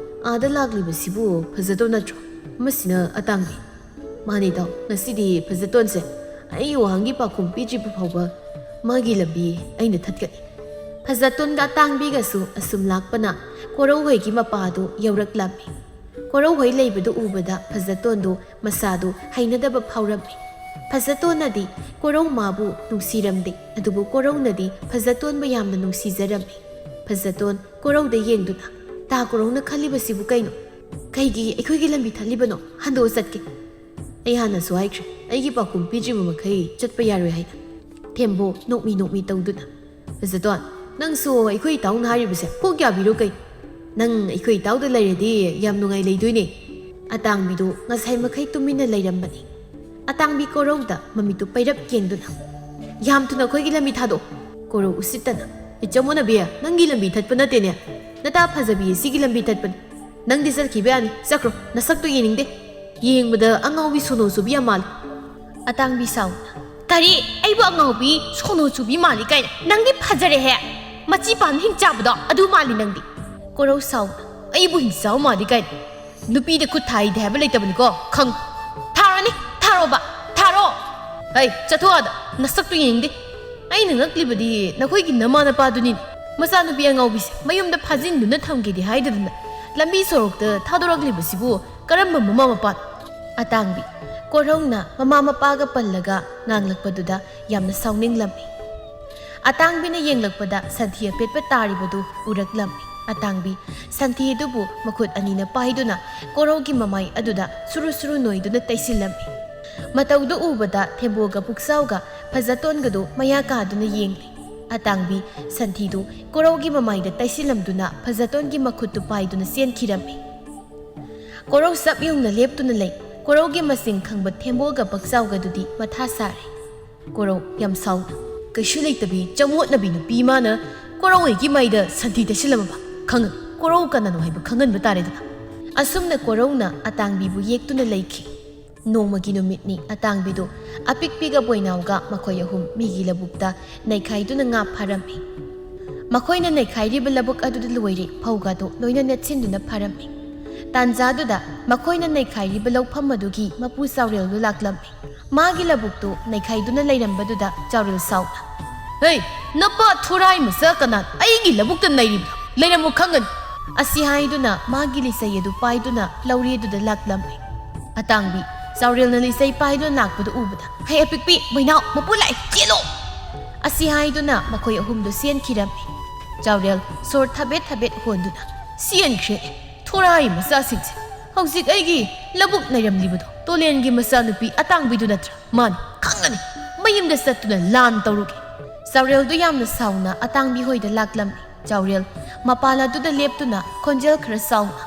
ꯑꯥꯗ ꯂꯥꯛꯂꯤꯕꯁꯤꯕꯨ ꯐꯖꯇꯣꯟ ꯅꯠꯇ꯭ꯔꯣ? ꯃꯁꯤꯅ ꯑꯇꯥꯡꯕꯤ꯫" "ꯃꯥꯅꯦ ꯏꯇꯥꯎ, ꯉꯁꯤꯗꯤ ꯐꯖꯇꯣꯟꯁꯦ ꯑꯩꯒꯤ ꯋꯥꯍꯪꯒꯤ ꯄꯥꯎꯈꯨꯝ ꯄꯤꯗ꯭ꯔꯤꯕ ꯐꯥꯎꯕ ꯃꯥꯒꯤ ꯂꯝꯕꯤ ꯑꯩꯅ ꯊꯠꯀꯅꯤ꯫" ꯐꯖꯇꯣꯟꯒ ꯑꯇꯥꯡꯕꯤꯒꯁꯨ ꯑꯁꯨꯝ ꯂꯥꯛꯄꯅ ꯀꯣꯔꯧꯍꯣꯏꯒꯤ ꯃꯄꯥꯗꯨ ꯌꯧꯔꯛꯂꯝꯃꯤ꯫ ꯀꯣꯔꯧꯍꯣꯏ ꯂꯩꯕꯗꯨ ꯎꯕꯗ ꯐꯖꯇꯣꯟꯗꯨ ꯃꯁꯥꯗꯨ ꯍꯩꯅꯗꯕ ꯐꯥꯎꯔꯝꯃꯤ꯫ ꯐꯖꯇꯣꯟꯅꯗꯤ ꯀꯣꯔꯧ ꯃꯥꯕꯨ ꯅꯨꯡꯁꯤꯔꯝꯗꯦ, ꯑꯗꯨꯕꯨ ꯀꯣꯔꯧꯅꯗꯤ ꯐꯖꯇꯣꯟꯕꯨ ꯌꯥꯝꯅ ꯅꯨꯡꯁꯤꯖꯔꯝꯃꯤ꯫ ꯐꯖꯇꯣꯟ ꯀꯣꯔꯧꯗ ꯌꯦꯡꯗꯨꯅ, "ꯇꯥ ꯀꯣꯔꯧꯅ ꯈꯜꯂꯤꯕꯁꯤꯕꯨ ꯀꯩꯅꯣ? ꯀꯩꯒꯤ ꯑꯩꯈꯣꯏꯒꯤ ꯂꯝꯕꯤ ꯊꯠꯂꯤꯕꯅꯣ? ꯍꯟꯗꯣꯛꯑ ꯆꯠꯀꯦ꯫" "ꯑꯩ ꯍꯥꯟꯅꯁꯨ ꯍꯥꯏꯈ꯭ꯔꯦ, ꯑꯩꯒꯤ ꯄꯥꯎꯈꯨꯝ ꯄꯤꯗ꯭ꯔꯤꯕ ꯃꯈꯩ ꯆꯠꯄ ꯌꯥꯔꯣꯏ ꯍꯥꯏꯅ꯫" ꯊꯦꯝꯕꯣ ꯅꯣꯛꯃꯤ ꯅꯣꯛꯃꯤ ꯇꯧꯗꯨꯅ, "ꯐꯖꯇꯣꯟ, ꯅꯪꯁꯨ ꯑꯩꯈꯣꯏ ꯏꯇꯥꯎꯅ ꯍꯥꯏꯔꯤꯕꯁꯦ ꯀꯣꯛ ꯌꯥꯕꯤꯔꯣ ꯀꯩ? ꯅꯪ ꯑꯩꯈꯣꯏ ꯏꯇꯥꯎꯗ ꯂꯩꯔꯗꯤ ꯌꯥꯝ ꯅꯨꯡꯉꯥꯏ ꯂꯩꯗꯣꯏꯅꯦ꯫" ꯑꯇꯥꯡꯕꯤꯗꯨ ꯉꯁꯥꯏ ꯃꯈꯩ ꯇꯨꯃꯤꯟꯅ ꯂꯩꯔꯝꯕꯅꯤ꯫ ꯑꯇꯥꯡꯕꯤ ꯀꯣꯔꯧꯗ ꯃꯃꯤꯠꯇꯨ ꯄꯩꯔꯞ ꯌꯦꯡꯗꯨꯅ, "ꯌꯥꯝ ꯊꯨꯅ ꯑꯩꯈꯣꯏꯒꯤ ꯂꯝꯕꯤ ꯊꯥꯗꯣꯛꯑꯣ꯫" ꯀꯣꯔꯧ ꯎꯁꯤꯠꯇꯅ, "ꯏꯆꯝ ꯃꯣꯅꯕꯤ, ꯅꯪꯒꯤ ꯂꯝꯕꯤ ꯊꯠꯄ ꯅꯠꯇꯦꯅꯦ꯫ ꯅꯇꯥ ꯐꯖꯕꯤ ꯑꯁꯤꯒꯤ ꯂꯝꯕꯤ ꯊꯠꯄꯅꯤ꯫ ꯅꯪꯗꯤ ꯆꯠꯈꯤꯕ ꯌꯥꯅꯤ꯫ ꯆꯠꯈ꯭ꯔꯣ, ꯅꯁꯛꯇꯨ ꯌꯦꯡꯅꯤꯡꯗꯦ꯫ ꯌꯦꯡꯕꯗ ꯑꯉꯥꯎꯕꯤ ꯁꯣꯅꯣ ꯆꯨꯕꯤ ꯌꯥꯝ ꯃꯥꯜꯂꯤ꯫" ꯑꯇꯥꯡꯕꯤ ꯁꯥꯎꯅ, "ꯀꯔꯤ? ꯑꯩꯕꯨ ꯑꯉꯥꯎꯕꯤ ꯁꯣꯅꯣ ꯆꯨꯕꯤ ꯃꯥꯜꯂꯤ ꯀꯥꯏꯅ? ꯅꯪꯗꯤ ꯐꯖꯔꯦꯍꯦ꯫ ꯃꯆꯤ ꯄꯥꯝꯅ ꯍꯤꯡꯆꯥꯕꯗꯣ ꯑꯗꯨ ꯃꯥꯜꯂꯤ ꯅꯪꯗꯤ꯫" ꯀꯣꯔꯧ ꯁꯥꯎꯅ, "ꯑꯩꯕꯨ ꯍꯤꯡꯆꯥꯕ ꯃꯥꯜꯂꯤ ꯀꯥꯏꯅ? ꯅꯨꯄꯤꯗ ꯈꯨꯠ ꯊꯥꯏꯗꯦ ꯍꯥꯏꯕ ꯂꯩꯇꯕꯅꯤꯀꯣ, ꯈꯪ꯫ ꯊꯥꯔꯣꯅꯦ, ꯊꯥꯔꯣꯕ, ꯊꯥꯔꯣ꯫ ꯍꯩ, ꯆꯠꯊꯣꯛ ꯑꯥꯗ, ꯅꯁꯛꯇꯨ ꯌꯦꯡꯅꯤꯡꯗꯦ꯫ ꯑꯩꯅ ꯉꯛꯂꯤꯕꯗꯤ ꯅꯈꯣꯏꯒꯤ ꯅꯃꯥ ꯅꯄꯥꯗꯨꯅꯤꯅꯦ꯫ ꯃꯆꯥꯅꯨꯄꯤ ꯑꯉꯥꯎꯕꯤꯁꯦ ꯃꯌꯨꯝꯗ ꯐꯥꯖꯤꯟꯗꯨꯅ ꯊꯝꯒꯦꯗꯤ ꯍꯥꯏꯗꯗꯅ ꯂꯝꯕꯤ ꯁꯣꯔꯣꯛꯇ ꯊꯥꯗꯣꯔꯛꯂꯤꯕꯁꯤꯕꯨ ꯀꯔꯝꯕ ꯃꯃꯥ ꯃꯄꯥꯅꯣ?" ꯑꯇꯥꯡꯕꯤ ꯀꯣꯔꯧꯅ ꯃꯃꯥ ꯃꯄꯥꯒ ꯄꯜꯂꯒ ꯉꯥꯡꯂꯛꯄꯗꯨꯗ ꯌꯥꯝꯅ ꯁꯥꯎꯅꯤꯡꯂꯝꯃꯤ꯫ ꯑꯇꯥꯡꯕꯤꯅ ꯌꯦꯡꯂꯛꯄꯗ ꯁꯟꯊꯤ ꯑꯄꯦꯠꯄ ꯇꯥꯔꯤꯕꯗꯨ ꯎꯔꯛꯂꯝꯃꯤ꯫ ꯑꯇꯥꯡꯕꯤ ꯁꯟꯊꯤ ꯑꯗꯨꯕꯨ ꯃꯈꯨꯠ ꯑꯅꯤꯅ ꯄꯥꯏꯗꯨꯅ ꯀꯣꯔꯧꯒꯤ ꯃꯃꯥꯏ ꯑꯗꯨꯗ ꯁꯨꯔꯨ ꯁꯨꯔꯨ ꯅꯣꯏꯗꯨꯅ ꯇꯩꯁꯤꯜꯂꯝꯃꯤ꯫ ꯃꯇꯧꯗꯨ ꯎꯕꯗ ꯊꯦꯝꯕꯣꯒ ꯄꯨꯛꯆꯥꯎꯒ ꯐꯖꯇꯣꯟꯒꯗꯨ ꯃꯌꯥ ꯀꯥꯗꯨꯅ ꯌꯦꯡꯂꯤ꯫ ꯑꯇꯥꯡꯕꯤ ꯁꯟꯊꯤꯗꯨ ꯀꯣꯔꯧꯒꯤ ꯃꯃꯥꯏꯗ ꯇꯩꯁꯤꯜꯂꯝꯗꯨꯅ ꯐꯖꯇꯣꯟꯒꯤ ꯃꯈꯨꯠꯇꯨ ꯄꯥꯏꯗꯨꯅ ꯆꯦꯟꯈꯤꯔꯝꯃꯤ꯫ ꯀꯣꯔꯧ ꯆꯞ ꯌꯨꯡꯅ ꯂꯦꯞꯇꯨꯅ ꯂꯩ꯫ ꯀꯣꯔꯧꯒꯤ ꯃꯁꯤꯡ ꯈꯪꯕ ꯊꯦꯝꯕꯣꯒ ꯄꯛꯆꯥꯎꯒꯗꯨꯗꯤ ꯃꯊꯥ ꯁꯥꯔꯦ꯫ ꯀꯣꯔꯧ ꯌꯥꯝ ꯁꯥꯎꯅ, "ꯀꯩꯁꯨ ꯂꯩꯇꯕꯤ ꯆꯃꯣꯠꯅꯕꯤ ꯅꯨꯄꯤ ꯃꯥꯅ ꯀꯣꯔꯧ ꯑꯩꯒꯤ ꯃꯥꯏꯗ ꯁꯟꯊꯤ ꯇꯩꯁꯤꯜꯂꯝꯃꯕ? ꯈꯪꯉ-, ꯀꯣꯔꯧ ꯀꯅꯥꯅꯣ ꯍꯥꯏꯕ ꯈꯪꯍꯟꯕ ꯇꯥꯔꯦꯗꯅ꯫" ꯑꯁꯨꯝꯅ ꯀꯣꯔꯧꯅ ꯑꯇꯥꯡꯕꯤꯕꯨ ꯌꯦꯛꯇꯨꯅ ꯂꯩꯈꯤ꯫ ꯅꯣꯡꯃꯒꯤ ꯅꯨꯃꯤꯠꯅꯤ꯫ ꯑꯇꯥꯡꯕꯤꯗꯨ ꯑꯄꯤꯛꯄꯤꯒ ꯕꯣꯏꯅꯥꯎꯒ ꯃꯈꯣꯏ ꯑꯍꯨꯝ ꯃꯤꯒꯤ ꯂꯧꯕꯨꯛꯇ ꯅꯩꯈꯥꯏꯗꯨꯅ ꯉꯥ ꯐꯥꯔꯝꯃꯤ꯫ ꯃꯈꯣꯏꯅ ꯅꯩꯈꯥꯏꯔꯤꯕ ꯂꯧꯕꯨꯛ ꯑꯗꯨꯗ ꯂꯣꯏꯔꯦ, ꯐꯧꯒꯗꯨ ꯂꯣꯏꯅ ꯅꯦꯠꯁꯤꯟꯗꯨꯅ ꯐꯥꯔꯝꯃꯤ꯫ ꯇꯥꯟꯖꯥꯗꯨꯗ ꯃꯈꯣꯏꯅ ꯅꯩꯈꯥꯏꯔꯤꯕ ꯂꯧꯐꯝ ꯑꯗꯨꯒꯤ ꯃꯄꯨ ꯆꯥꯎꯔꯦꯜꯗꯨ ꯂꯥꯛꯂꯝꯃꯤ꯫ ꯃꯥꯒꯤ ꯂꯧꯕꯨꯛꯇꯨ ꯅꯩꯈꯥꯏꯗꯨꯅ ꯂꯩꯔꯝꯕꯗꯨꯗ ꯆꯥꯎꯔꯦꯜ ꯁꯥꯎꯅ, "ꯍꯩ, ꯅꯄꯥ ꯊꯨꯔꯥꯏ ꯃꯆꯥ ꯀꯅꯥꯅ ꯑꯩꯒꯤ ꯂꯧꯕꯨꯛꯇ ꯅꯩꯔꯤꯕꯅꯣ? ꯂꯩꯔꯝꯃꯨ ꯈꯪꯒꯅꯤ!" ꯑꯁꯤ ꯍꯥꯏꯗꯨꯅ ꯃꯥꯒꯤ ꯂꯤꯆꯩ ꯑꯗꯨ ꯄꯥꯏꯗꯨꯅ ꯂꯧꯔꯤꯗꯨꯗ ꯂꯥꯛꯂꯝꯃꯤ꯫ ꯑꯇꯥꯡꯕꯤ ꯆꯥꯎꯔꯦꯜꯅ ꯂꯤꯆꯩ ꯄꯥꯏꯗꯨꯅ ꯂꯥꯛꯄꯗꯨ ꯎꯕꯗ, "ꯍꯩ ꯑꯄꯤꯛꯄꯤ, ꯕꯣꯏꯅꯥꯎ, ꯃꯄꯨ ꯂꯥꯛꯑꯦ, ꯆꯦꯜꯂꯣ!" ꯑꯁꯤ ꯍꯥꯏꯗꯨꯅ ꯃꯈꯣꯏ ꯑꯍꯨꯝꯗꯨ ꯆꯦꯟꯈꯤꯔꯝꯃꯤ꯫ ꯆꯥꯎꯔꯦꯜ ꯁꯣꯔ ꯊꯕꯦꯠ ꯊꯕꯦꯠ ꯍꯣꯟꯗꯨꯅ, "ꯆꯦꯟꯈ꯭ꯔꯦ, ꯊꯨꯔꯥꯏ ꯃꯆꯥꯁꯤꯡꯁꯦ꯫ ꯍꯧꯖꯤꯛ ꯑꯩꯒꯤ ꯂꯧꯕꯨꯛ ꯅꯩꯔꯝꯂꯤꯕꯗꯣ ꯇꯣꯂꯦꯟꯒꯤ ꯃꯆꯥꯅꯨꯄꯤ ꯑꯇꯥꯡꯕꯤꯗꯨ ꯅꯠꯇ꯭ꯔꯥ? ꯃꯥꯅꯤ, ꯈꯪꯒꯅꯤ꯫ ꯃꯌꯨꯝꯗ ꯆꯠꯇꯨꯅ ꯂꯥꯟ ꯇꯧꯔꯨꯒꯦ꯫ ꯆꯥꯎꯔꯦꯜꯗꯨ ꯌꯥꯝꯅ ꯁꯥꯎꯅ ꯑꯇꯥꯡꯕꯤ ꯍꯣꯏꯗ ꯂꯥꯛꯂꯝꯃꯤ꯫ ꯆꯥꯎꯔꯦꯜ ꯃꯄꯥꯟ ꯑꯗꯨꯗ ꯂꯦꯞꯇꯨꯅ ꯈꯣꯟꯖꯦꯜ ꯈꯔ ꯁꯥꯎꯅ,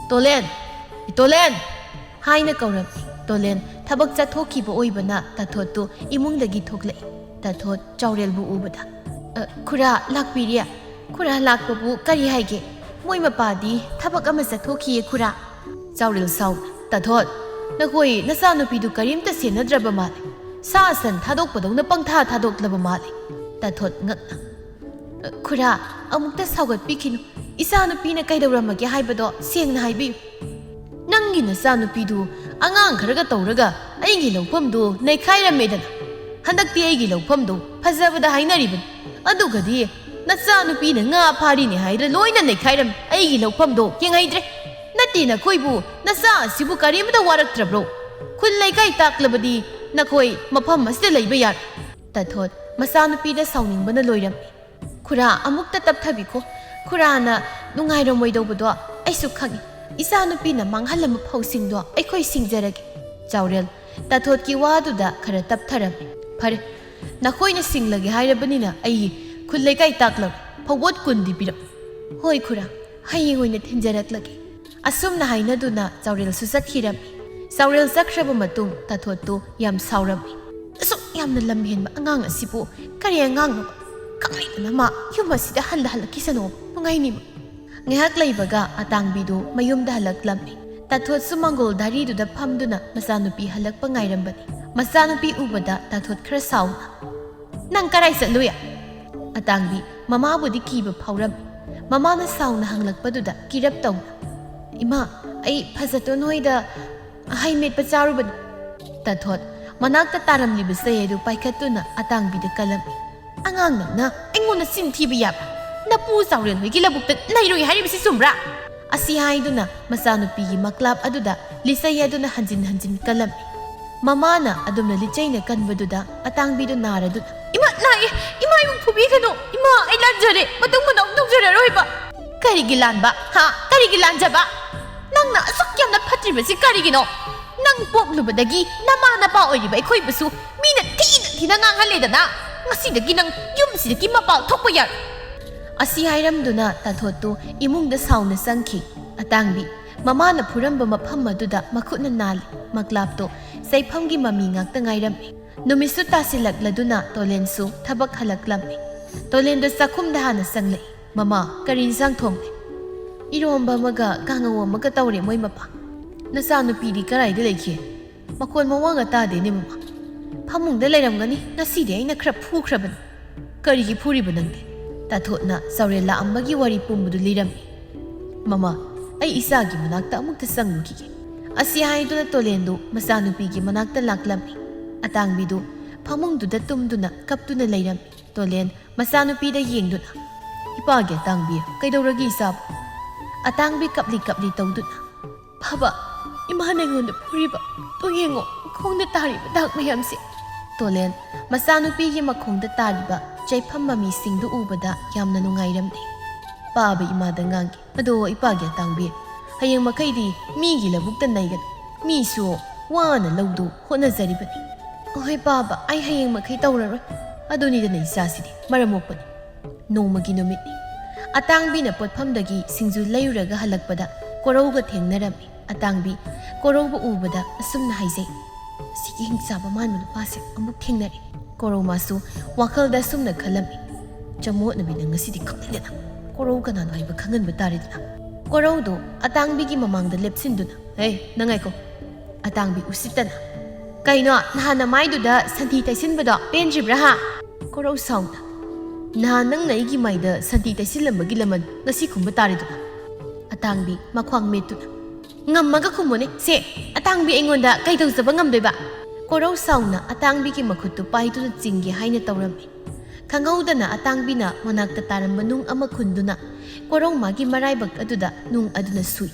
"ꯇꯣꯂꯦꯟ! ꯏꯇꯣꯂꯦꯟ!" ꯍꯥꯏꯅ ꯀꯧꯔꯝꯃꯤ꯫ ꯇꯣꯂꯦꯟ ꯊꯕꯛ ꯆꯠꯊꯣꯛꯈꯤꯕ ꯑꯣꯏꯕꯅ ꯇꯥꯊꯣꯠꯇꯨ ꯏꯃꯨꯡꯗꯒꯤ ꯊꯣꯛꯂꯛꯏ꯫ ꯇꯥꯊꯣꯠ ꯆꯥꯎꯔꯦꯜꯕꯨ ꯎꯕꯗ, "ꯑ, ꯈꯨꯔꯥ ꯂꯥꯛꯄꯤꯔꯦ꯫ ꯈꯨꯔꯥ ꯂꯥꯛꯄꯕꯨ ꯀꯔꯤ ꯍꯥꯏꯒꯦ? ꯃꯣꯏ ꯃꯄꯥꯗꯤ ꯊꯕꯛ ꯑꯃ ꯆꯠꯊꯣꯛꯈꯤꯌꯦ ꯈꯨꯔꯥ꯫" ꯆꯥꯎꯔꯦꯜ ꯁꯥꯎꯅ, "ꯇꯥꯊꯣꯠ, ꯅꯈꯣꯏ ꯅꯆꯥꯅꯨꯄꯤꯗꯨ ꯀꯔꯤꯝꯇ ꯁꯦꯟꯅꯗ꯭ꯔꯕ ꯃꯥꯜꯂꯦ꯫ ꯁꯥ ꯁꯟ ꯊꯥꯗꯣꯛꯄꯗꯧꯅ ꯄꯪꯊꯥ ꯊꯥꯗꯣꯛꯂꯕ ꯃꯥꯜꯂꯦ꯫" ꯇꯥꯊꯣꯠ ꯉꯛꯅ, "ꯈꯨꯔꯥ, ꯑꯃꯨꯛꯇ ꯁꯥꯎꯒꯠꯄꯤꯈꯤꯅꯨ꯫ ꯏꯆꯥꯅꯨꯄꯤꯅ ꯀꯩꯗꯧꯔꯝꯃꯒꯦ ꯍꯥꯏꯕꯗꯣ ꯁꯦꯡꯅ ꯍꯥꯏꯕꯤꯌꯨ꯫" "ꯅꯪꯒꯤ ꯅꯆꯥꯅꯨꯄꯤꯗꯨ ꯑꯉꯥꯡ ꯈꯔꯒ ꯇꯧꯔꯒ ꯑꯩꯒꯤ ꯂꯧꯐꯝꯗꯨ ꯅꯩꯈꯥꯏꯔꯝꯃꯦꯗꯅ꯫ ꯍꯟꯗꯛꯇꯤ ꯑꯩꯒꯤ ꯂꯧꯐꯝꯗꯨ ꯐꯖꯕꯗ ꯍꯥꯏꯅꯔꯤꯕꯅꯤ꯫ ꯑꯗꯨꯒꯗꯤ ꯅꯆꯥꯅꯨꯄꯤꯅ ꯉꯥ ꯐꯥꯔꯤꯅꯦ ꯍꯥꯏꯗꯅ ꯂꯣꯏꯅ ꯅꯩꯈꯥꯏꯔꯝꯃꯤ꯫ ꯑꯩꯒꯤ ꯂꯧꯐꯝꯗꯣ ꯌꯦꯡꯍꯩꯗ꯭ꯔꯦ꯫ ꯅꯠꯇꯦ, ꯅꯈꯣꯏꯕꯨ ꯅꯆꯥ ꯑꯁꯤꯕꯨ ꯀꯔꯤꯃꯇ ꯋꯥꯔꯛꯇ꯭ꯔꯕ꯭ꯔꯣ? ꯈꯨꯜ ꯂꯩꯀꯥꯏ ꯇꯥꯛꯂꯕꯗꯤ ꯅꯈꯣꯏ ꯃꯐꯝ ꯑꯁꯤꯗ ꯂꯩꯕ ꯌꯥꯔꯣꯏ꯫" ꯇꯥꯊꯣꯠ ꯃꯆꯥꯅꯨꯄꯤꯗ ꯁꯥꯎꯅꯤꯡꯕꯅ ꯂꯣꯏꯔꯝꯃꯤ꯫ "ꯈꯨꯔꯥ, ꯑꯃꯨꯛꯇ ꯇꯞꯊꯕꯤꯈꯣ꯫ ꯈꯨꯔꯥꯅ ꯅꯨꯡꯉꯥꯏꯔꯝꯃꯣꯏꯗꯧꯕꯗꯣ ꯑꯩꯁꯨ ꯈꯪꯏ꯫ ꯏꯆꯥꯅꯨꯄꯤꯅ ꯃꯥꯡꯍꯜꯂꯝꯕ ꯐꯧꯁꯤꯡꯗꯣ ꯑꯩꯈꯣꯏ ꯁꯤꯡꯖꯔꯒꯦ꯫" ꯆꯥꯎꯔꯦꯜ ꯇꯥꯊꯣꯠꯀꯤ ꯋꯥꯗꯨꯗ ꯈꯔ ꯇꯞꯊꯔꯝꯃꯤ꯫ "ꯐꯔꯦ, ꯅꯈꯣꯏꯅ ꯁꯤꯡꯂꯒꯦ ꯍꯥꯏꯔꯕꯅꯤꯅ ꯑꯩ ꯈꯨꯜ ꯂꯩꯀꯥꯏ ꯇꯥꯛꯂꯔꯣꯏ꯫ ꯐꯧꯕꯣꯠ ꯀꯨꯟꯗꯤ ꯄꯤꯔꯛꯎ꯫" "ꯍꯣꯏ ꯈꯨꯔꯥ, ꯍꯌꯦꯡ ꯑꯣꯏꯅ ꯊꯤꯟꯖꯔꯛꯂꯒꯦ꯫" ꯑꯁꯨꯝꯅ ꯍꯥꯏꯅꯗꯨꯅ ꯆꯥꯎꯔꯦꯜꯁꯨ ꯆꯠꯈꯤꯔꯝꯃꯤ꯫ ꯆꯥꯎꯔꯦꯜ ꯆꯠꯈ꯭ꯔꯕ ꯃꯇꯨꯡ ꯇꯥꯊꯣꯠꯇꯨ ꯌꯥꯝ ꯁꯥꯎꯔꯝꯃꯤ꯫ "ꯑꯁꯨꯛ ꯌꯥꯝꯅ ꯂꯝꯍꯦꯟꯕ ꯑꯉꯥꯡ ꯑꯁꯤꯕꯨ ꯀꯔꯤ ꯑꯉꯥꯡꯅꯣ? ꯈꯪꯂꯤꯗꯅ ꯃꯥ ꯌꯨꯝ ꯑꯁꯤꯗ ꯍꯟꯗ ꯍꯜꯂꯛꯈꯤꯁꯅꯣ, ꯅꯨꯡꯉꯥꯏꯅꯤꯕ꯫" ꯉꯥꯏꯍꯥꯛ ꯂꯩꯕꯒ ꯑꯇꯥꯡꯕꯤꯗꯨ ꯃꯌꯨꯝꯗ ꯍꯜꯂꯛꯂꯝꯃꯤ꯫ ꯇꯥꯊꯣꯠꯁꯨ ꯃꯪꯒꯣꯜ ꯙꯥꯔꯤꯗꯨꯗ ꯐꯝꯗꯨꯅ ꯃꯆꯥꯅꯨꯄꯤ ꯍꯜꯂꯛꯄ ꯉꯥꯏꯔꯝꯕꯅꯤ꯫ ꯃꯆꯥꯅꯨꯄꯤ ꯎꯕꯗ ꯇꯥꯊꯣꯠ ꯈꯔ ꯁꯥꯎꯅ, "ꯅꯪ ꯀꯔꯥꯏ ꯆꯠꯂꯨꯏ?" ꯑꯇꯥꯡꯕꯤ ꯃꯃꯥꯕꯨꯗꯤ ꯀꯤꯕ ꯐꯥꯎꯔꯝꯃꯤ꯫ ꯃꯃꯥꯅ ꯁꯥꯎꯅ ꯍꯪꯂꯛꯄꯗꯨꯗ ꯀꯤꯔꯞ ꯇꯧꯅ, "ꯏꯃꯥ, ꯑꯩ ꯐꯖꯇꯣꯟ ꯍꯣꯏꯗ ꯍꯩ ꯃꯦꯠꯄ ꯆꯥꯔꯨꯕꯅꯤ꯫" ꯇꯥꯊꯣꯠ ꯃꯅꯥꯛꯇ ꯇꯥꯔꯝꯂꯤꯕ ꯆꯩ ꯑꯗꯨ ꯄꯥꯏꯈꯠꯇꯨꯅ ꯑꯇꯥꯡꯕꯤꯗ ꯀꯜꯂꯝꯃꯤ꯫ "ꯑꯉꯥꯡ ꯅꯪꯅ ꯑꯩꯉꯣꯟꯗ ꯆꯤꯟ ꯊꯤꯕ ꯌꯥꯕ꯭ꯔꯥ? ꯅꯄꯨ ꯆꯥꯎꯔꯦꯜ ꯍꯣꯏꯒꯤ ꯂꯧꯕꯨꯛꯇ ꯂꯩꯔꯨꯏ ꯍꯥꯏꯔꯤꯕꯁꯤ ꯆꯨꯝꯕ꯭ꯔꯥ?" ꯑꯁꯤ ꯍꯥꯏꯗꯨꯅ ꯃꯆꯥꯅꯨꯄꯤꯒꯤ ꯃꯀ꯭ꯂꯥꯞ ꯑꯗꯨꯗ ꯂꯤꯆꯩ ꯑꯗꯨꯅ ꯍꯟꯖꯤꯟ ꯍꯟꯖꯤꯟ ꯀꯜꯂꯝꯃꯤ꯫ ꯃꯃꯥꯅ ꯑꯗꯨꯝꯅ ꯂꯤꯆꯩꯅ ꯀꯟꯕꯗꯨꯗ ꯑꯇꯥꯡꯕꯤꯗꯨ ꯅꯥꯔꯗꯨꯅ, "ꯏꯃꯥ, ꯅꯥꯏꯌꯦ! ꯏꯃꯥ, ꯑꯩꯕꯨ ꯐꯨꯕꯤꯒꯅꯨ! ꯏꯃꯥ, ꯑꯩ ꯂꯥꯟꯖꯔꯦ! ꯃꯇꯨꯡ ꯃꯅꯥꯎ ꯇꯧꯖꯔꯔꯣꯏꯕ!" "ꯀꯔꯤꯒꯤ ꯂꯥꯟꯕ? ꯍꯥ? ꯀꯔꯤꯒꯤ ꯂꯥꯟꯖꯕ? ꯅꯪꯅ ꯑꯁꯨꯛ ꯌꯥꯝꯅ ꯐꯠꯇ꯭ꯔꯤꯕꯁꯤ ꯀꯔꯤꯒꯤꯅꯣ? ꯅꯪ ꯄꯣꯛꯂꯨꯕꯗꯒꯤ ꯅꯃꯥ ꯅꯄꯥ ꯑꯣꯏꯔꯤꯕ ꯑꯩꯈꯣꯏꯕꯨꯁꯨ ꯃꯤꯅ ꯊꯤꯅ ꯁꯤꯗ ꯉꯥꯡꯍꯜꯂꯦꯗꯅ꯫ ꯉꯁꯤꯗꯒꯤ ꯅꯪ ꯌꯨꯝꯁꯤꯗꯒꯤ ꯃꯄꯥꯜ ꯊꯣꯛꯄ ꯌꯥꯔꯣꯏ꯫ ꯑꯁꯤ ꯍꯥꯏꯔꯝꯗꯨꯅ ꯇꯥꯊꯣꯠꯇꯨ ꯏꯃꯨꯡꯗ ꯁꯥꯎꯅ ꯆꯪꯈꯤ꯫ ꯑꯇꯥꯡꯕꯤ ꯃꯃꯥꯅ ꯐꯨꯔꯝꯕ ꯃꯐꯝ ꯑꯗꯨꯗ ꯃꯈꯨꯠꯅ ꯅꯥꯜꯂꯤ꯫ ꯃꯀ꯭ꯂꯥꯞꯇꯣ ꯆꯩꯐꯝꯒꯤ ꯃꯃꯤ ꯉꯥꯛꯇ ꯉꯥꯏꯔꯝꯃꯤ꯫ ꯅꯨꯃꯤꯠꯁꯨ ꯇꯥꯁꯤꯜꯂꯛꯂꯗꯨꯅ ꯇꯣꯂꯦꯟꯁꯨ ꯊꯕꯛ ꯍꯜꯂꯛꯂꯝꯃꯤ꯫ ꯇꯣꯂꯦꯟꯗꯣ ꯆꯥꯛꯈꯨꯝꯗ ꯍꯥꯟꯅ ꯆꯪꯂꯛꯏ꯫ "ꯃꯃꯥ, ꯀꯔꯤ ꯏꯟꯁꯥꯡ ꯊꯣꯡꯂꯦ?" "ꯏꯔꯣꯝꯕ ꯑꯃꯒ ꯀꯥꯡꯉꯧ ꯑꯃꯒ ꯇꯧꯔꯦ ꯃꯣꯏ ꯃꯄꯥ꯫" "ꯅꯆꯥꯅꯨꯄꯤꯗꯤ ꯀꯗꯥꯏꯗ ꯂꯩꯈꯤ? ꯃꯈꯣꯟ ꯃꯋꯥꯒ ꯇꯥꯗꯦꯅꯦ ꯃꯃꯥ꯫" "ꯐꯃꯨꯡꯗ ꯂꯩꯔꯝꯒꯅꯤ, ꯉꯁꯤꯗꯤ ꯑꯩꯅ ꯈꯔ ꯐꯨꯈ꯭ꯔꯕꯅꯤ꯫" "ꯀꯔꯤꯒꯤ ꯐꯨꯔꯤꯕ ꯅꯪꯗꯤ?" ꯇꯥꯊꯣꯠꯅ ꯆꯥꯎꯔꯦꯜ ꯂꯥꯛꯑꯝꯕꯒꯤ ꯋꯥꯔꯤ ꯄꯨꯝꯕꯗꯨ ꯂꯤꯔꯝꯃꯤ꯫ "ꯃꯃꯥ, ꯑꯩ ꯏꯆꯥꯒꯤ ꯃꯅꯥꯛꯇ ꯑꯃꯨꯛꯇ ꯆꯪꯉꯨꯈꯤꯒꯦ꯫" ꯑꯁꯤ ꯍꯥꯏꯗꯨꯅ ꯇꯣꯂꯦꯟꯗꯨ ꯃꯆꯥꯅꯨꯄꯤꯒꯤ ꯃꯅꯥꯛꯇ ꯂꯥꯛꯂꯝꯃꯤ꯫ ꯑꯇꯥꯡꯕꯤꯗꯨ ꯐꯃꯨꯡꯗꯨꯗ ꯇꯨꯝꯗꯨꯅ ꯀꯞꯇꯨꯅ ꯂꯩꯔꯝꯃꯤ꯫ ꯇꯣꯂꯦꯟ ꯃꯆꯥꯅꯨꯄꯤꯗ ꯌꯦꯡꯗꯨꯅ, "ꯏꯄꯥꯒꯤ ꯑꯇꯥꯡꯕꯤ, ꯀꯩꯗꯧꯔꯒꯦ ꯏꯆꯥꯕꯨ?" ꯑꯇꯥꯡꯕꯤ ꯀꯞꯂꯤ ꯀꯞꯂꯤ ꯇꯧꯗꯨꯅ, "ꯕꯥꯕꯥ, ꯏꯃꯥꯅ ꯑꯩꯉꯣꯟꯗ ꯐꯨꯔꯤꯕ, ꯇꯣ ꯌꯦꯡꯉꯣ, ꯈꯣꯡꯗ ꯇꯥꯔꯤꯕ ꯗꯥꯛ ꯃꯌꯥꯝꯁꯦ꯫" ꯇꯣꯂꯦꯟ ꯃꯆꯥꯅꯨꯄꯤꯒꯤ ꯃꯈꯣꯡꯗ ꯇꯥꯔꯤꯕ ꯆꯩꯐꯝ ꯃꯃꯤꯁꯤꯡꯗꯨ ꯎꯕꯗ ꯌꯥꯝꯅ ꯅꯨꯡꯉꯥꯏꯔꯝꯗꯦ꯫ ꯄꯥꯕ ꯏꯃꯥꯗ ꯉꯥꯡꯈꯤ, "ꯑꯗꯣ ꯏꯄꯥꯒꯤ ꯑꯇꯥꯡꯕꯤ, ꯍꯌꯦꯡ ꯃꯈꯩꯗꯤ ꯃꯤꯒꯤ ꯂꯧꯕꯨꯛꯇ ꯅꯩꯒꯅꯨ꯫ ꯃꯤꯁꯨ ꯋꯥꯅ ꯂꯧꯗꯨ ꯍꯣꯠꯅꯖꯔꯤꯕꯅꯤ꯫" "ꯑꯍꯣꯏ ꯄꯥꯕ, ꯑꯩ ꯍꯌꯦꯡ ꯃꯈꯩ ꯇꯧꯔꯔꯣꯏ꯫" ꯑꯗꯨꯅꯤꯗꯅ ꯏꯆꯥꯁꯤꯗꯤ ꯃꯔꯝ ꯃꯣꯛꯄꯅꯤ꯫ ꯅꯣꯡꯃꯒꯤ ꯅꯨꯃꯤꯠꯅꯤ꯫ ꯑꯇꯥꯡꯕꯤꯅ ꯄꯣꯠꯐꯝꯗꯒꯤ ꯁꯤꯡꯖꯨ ꯂꯩꯔꯨꯔꯒ ꯍꯜꯂꯛꯄꯗ ꯀꯣꯔꯧꯒ ꯊꯦꯡꯅꯔꯝꯃꯤ꯫ ꯑꯇꯥꯡꯕꯤ ꯀꯣꯔꯧꯕ ꯎꯕꯗ ꯑꯁꯨꯝꯅ ꯍꯥꯏꯖꯩ, "ꯁꯤꯒꯤ ꯍꯤꯡꯆꯥꯕ ꯃꯥꯟꯕ ꯅꯨꯄꯥꯁꯦ ꯑꯃꯨꯛ ꯊꯦꯡꯅꯔꯦ꯫" ꯀꯣꯔꯧ ꯃꯥꯁꯨ ꯋꯥꯈꯜꯗ ꯑꯁꯨꯝꯅ ꯈꯜꯂꯝꯃꯤ, "ꯆꯃꯣꯠꯅꯕꯤꯅ ꯉꯁꯤꯗꯤ ꯈꯪꯅꯤꯡꯗꯅ ꯀꯣꯔꯧ ꯀꯅꯥꯅꯣ ꯍꯥꯏꯕ ꯈꯪꯍꯟꯕ ꯇꯥꯔꯦꯗꯅ꯫" ꯀꯣꯔꯧꯗꯣ ꯑꯇꯥꯡꯕꯤꯒꯤ ꯃꯃꯥꯡꯗ ꯂꯦꯞꯁꯤꯟꯗꯨꯅ, "ꯍꯦ, ꯅꯪ ꯉꯥꯏꯈꯣ꯫" ꯑꯇꯥꯡꯕꯤ ꯎꯁꯤꯠꯇꯅ, "ꯀꯩꯅꯣ, ꯅꯍꯥꯟ ꯅꯃꯥꯏꯗꯨꯗ ꯁꯟꯊꯤ ꯇꯩꯁꯤꯟꯕꯗꯣ ꯄꯦꯟꯗ꯭ꯔꯤꯕ꯭ꯔꯥ ꯍꯥ?" ꯀꯣꯔꯧ ꯁꯥꯎꯅ, "ꯅꯍꯥꯟ ꯅꯪꯅ ꯑꯩꯒꯤ ꯃꯥꯏꯗ ꯁꯟꯊꯤ ꯇꯩꯁꯤꯜꯂꯝꯕꯒꯤ ꯂꯃꯟ ꯉꯁꯤ ꯈꯨꯝꯕ ꯇꯥꯔꯦꯗꯅ꯫" ꯑꯇꯥꯡꯕꯤ ꯃꯈ꯭ꯋꯥꯡ ꯃꯦꯠꯇꯨꯅ, "ꯉꯝꯃꯒ ꯈꯨꯝꯃꯨꯅꯦ ꯁꯦ, ꯑꯇꯥꯡꯕꯤ ꯑꯩꯉꯣꯟꯗ ꯀꯩ ꯇꯧꯖꯕ ꯉꯝꯗꯣꯏꯕ?" ꯀꯣꯔꯧ ꯁꯥꯎꯅ ꯑꯇꯥꯡꯕꯤꯒꯤ ꯃꯈꯨꯠꯇꯨ ꯄꯥꯏꯗꯨꯅ ꯆꯤꯡꯒꯦ ꯍꯥꯏꯅ ꯇꯧꯔꯝꯃꯤ꯫ ꯈꯪꯍꯧꯗꯅ ꯑꯇꯥꯡꯕꯤꯅ ꯃꯅꯥꯛꯇ ꯇꯥꯔꯝꯕ ꯅꯨꯡ ꯑꯃ ꯈꯨꯟꯗꯨꯅ ꯀꯣꯔꯧ ꯃꯥꯒꯤ ꯃꯔꯥꯏꯕꯛ ꯑꯗꯨꯗ ꯅꯨꯡ ꯑꯗꯨꯅ ꯁꯨꯏ꯫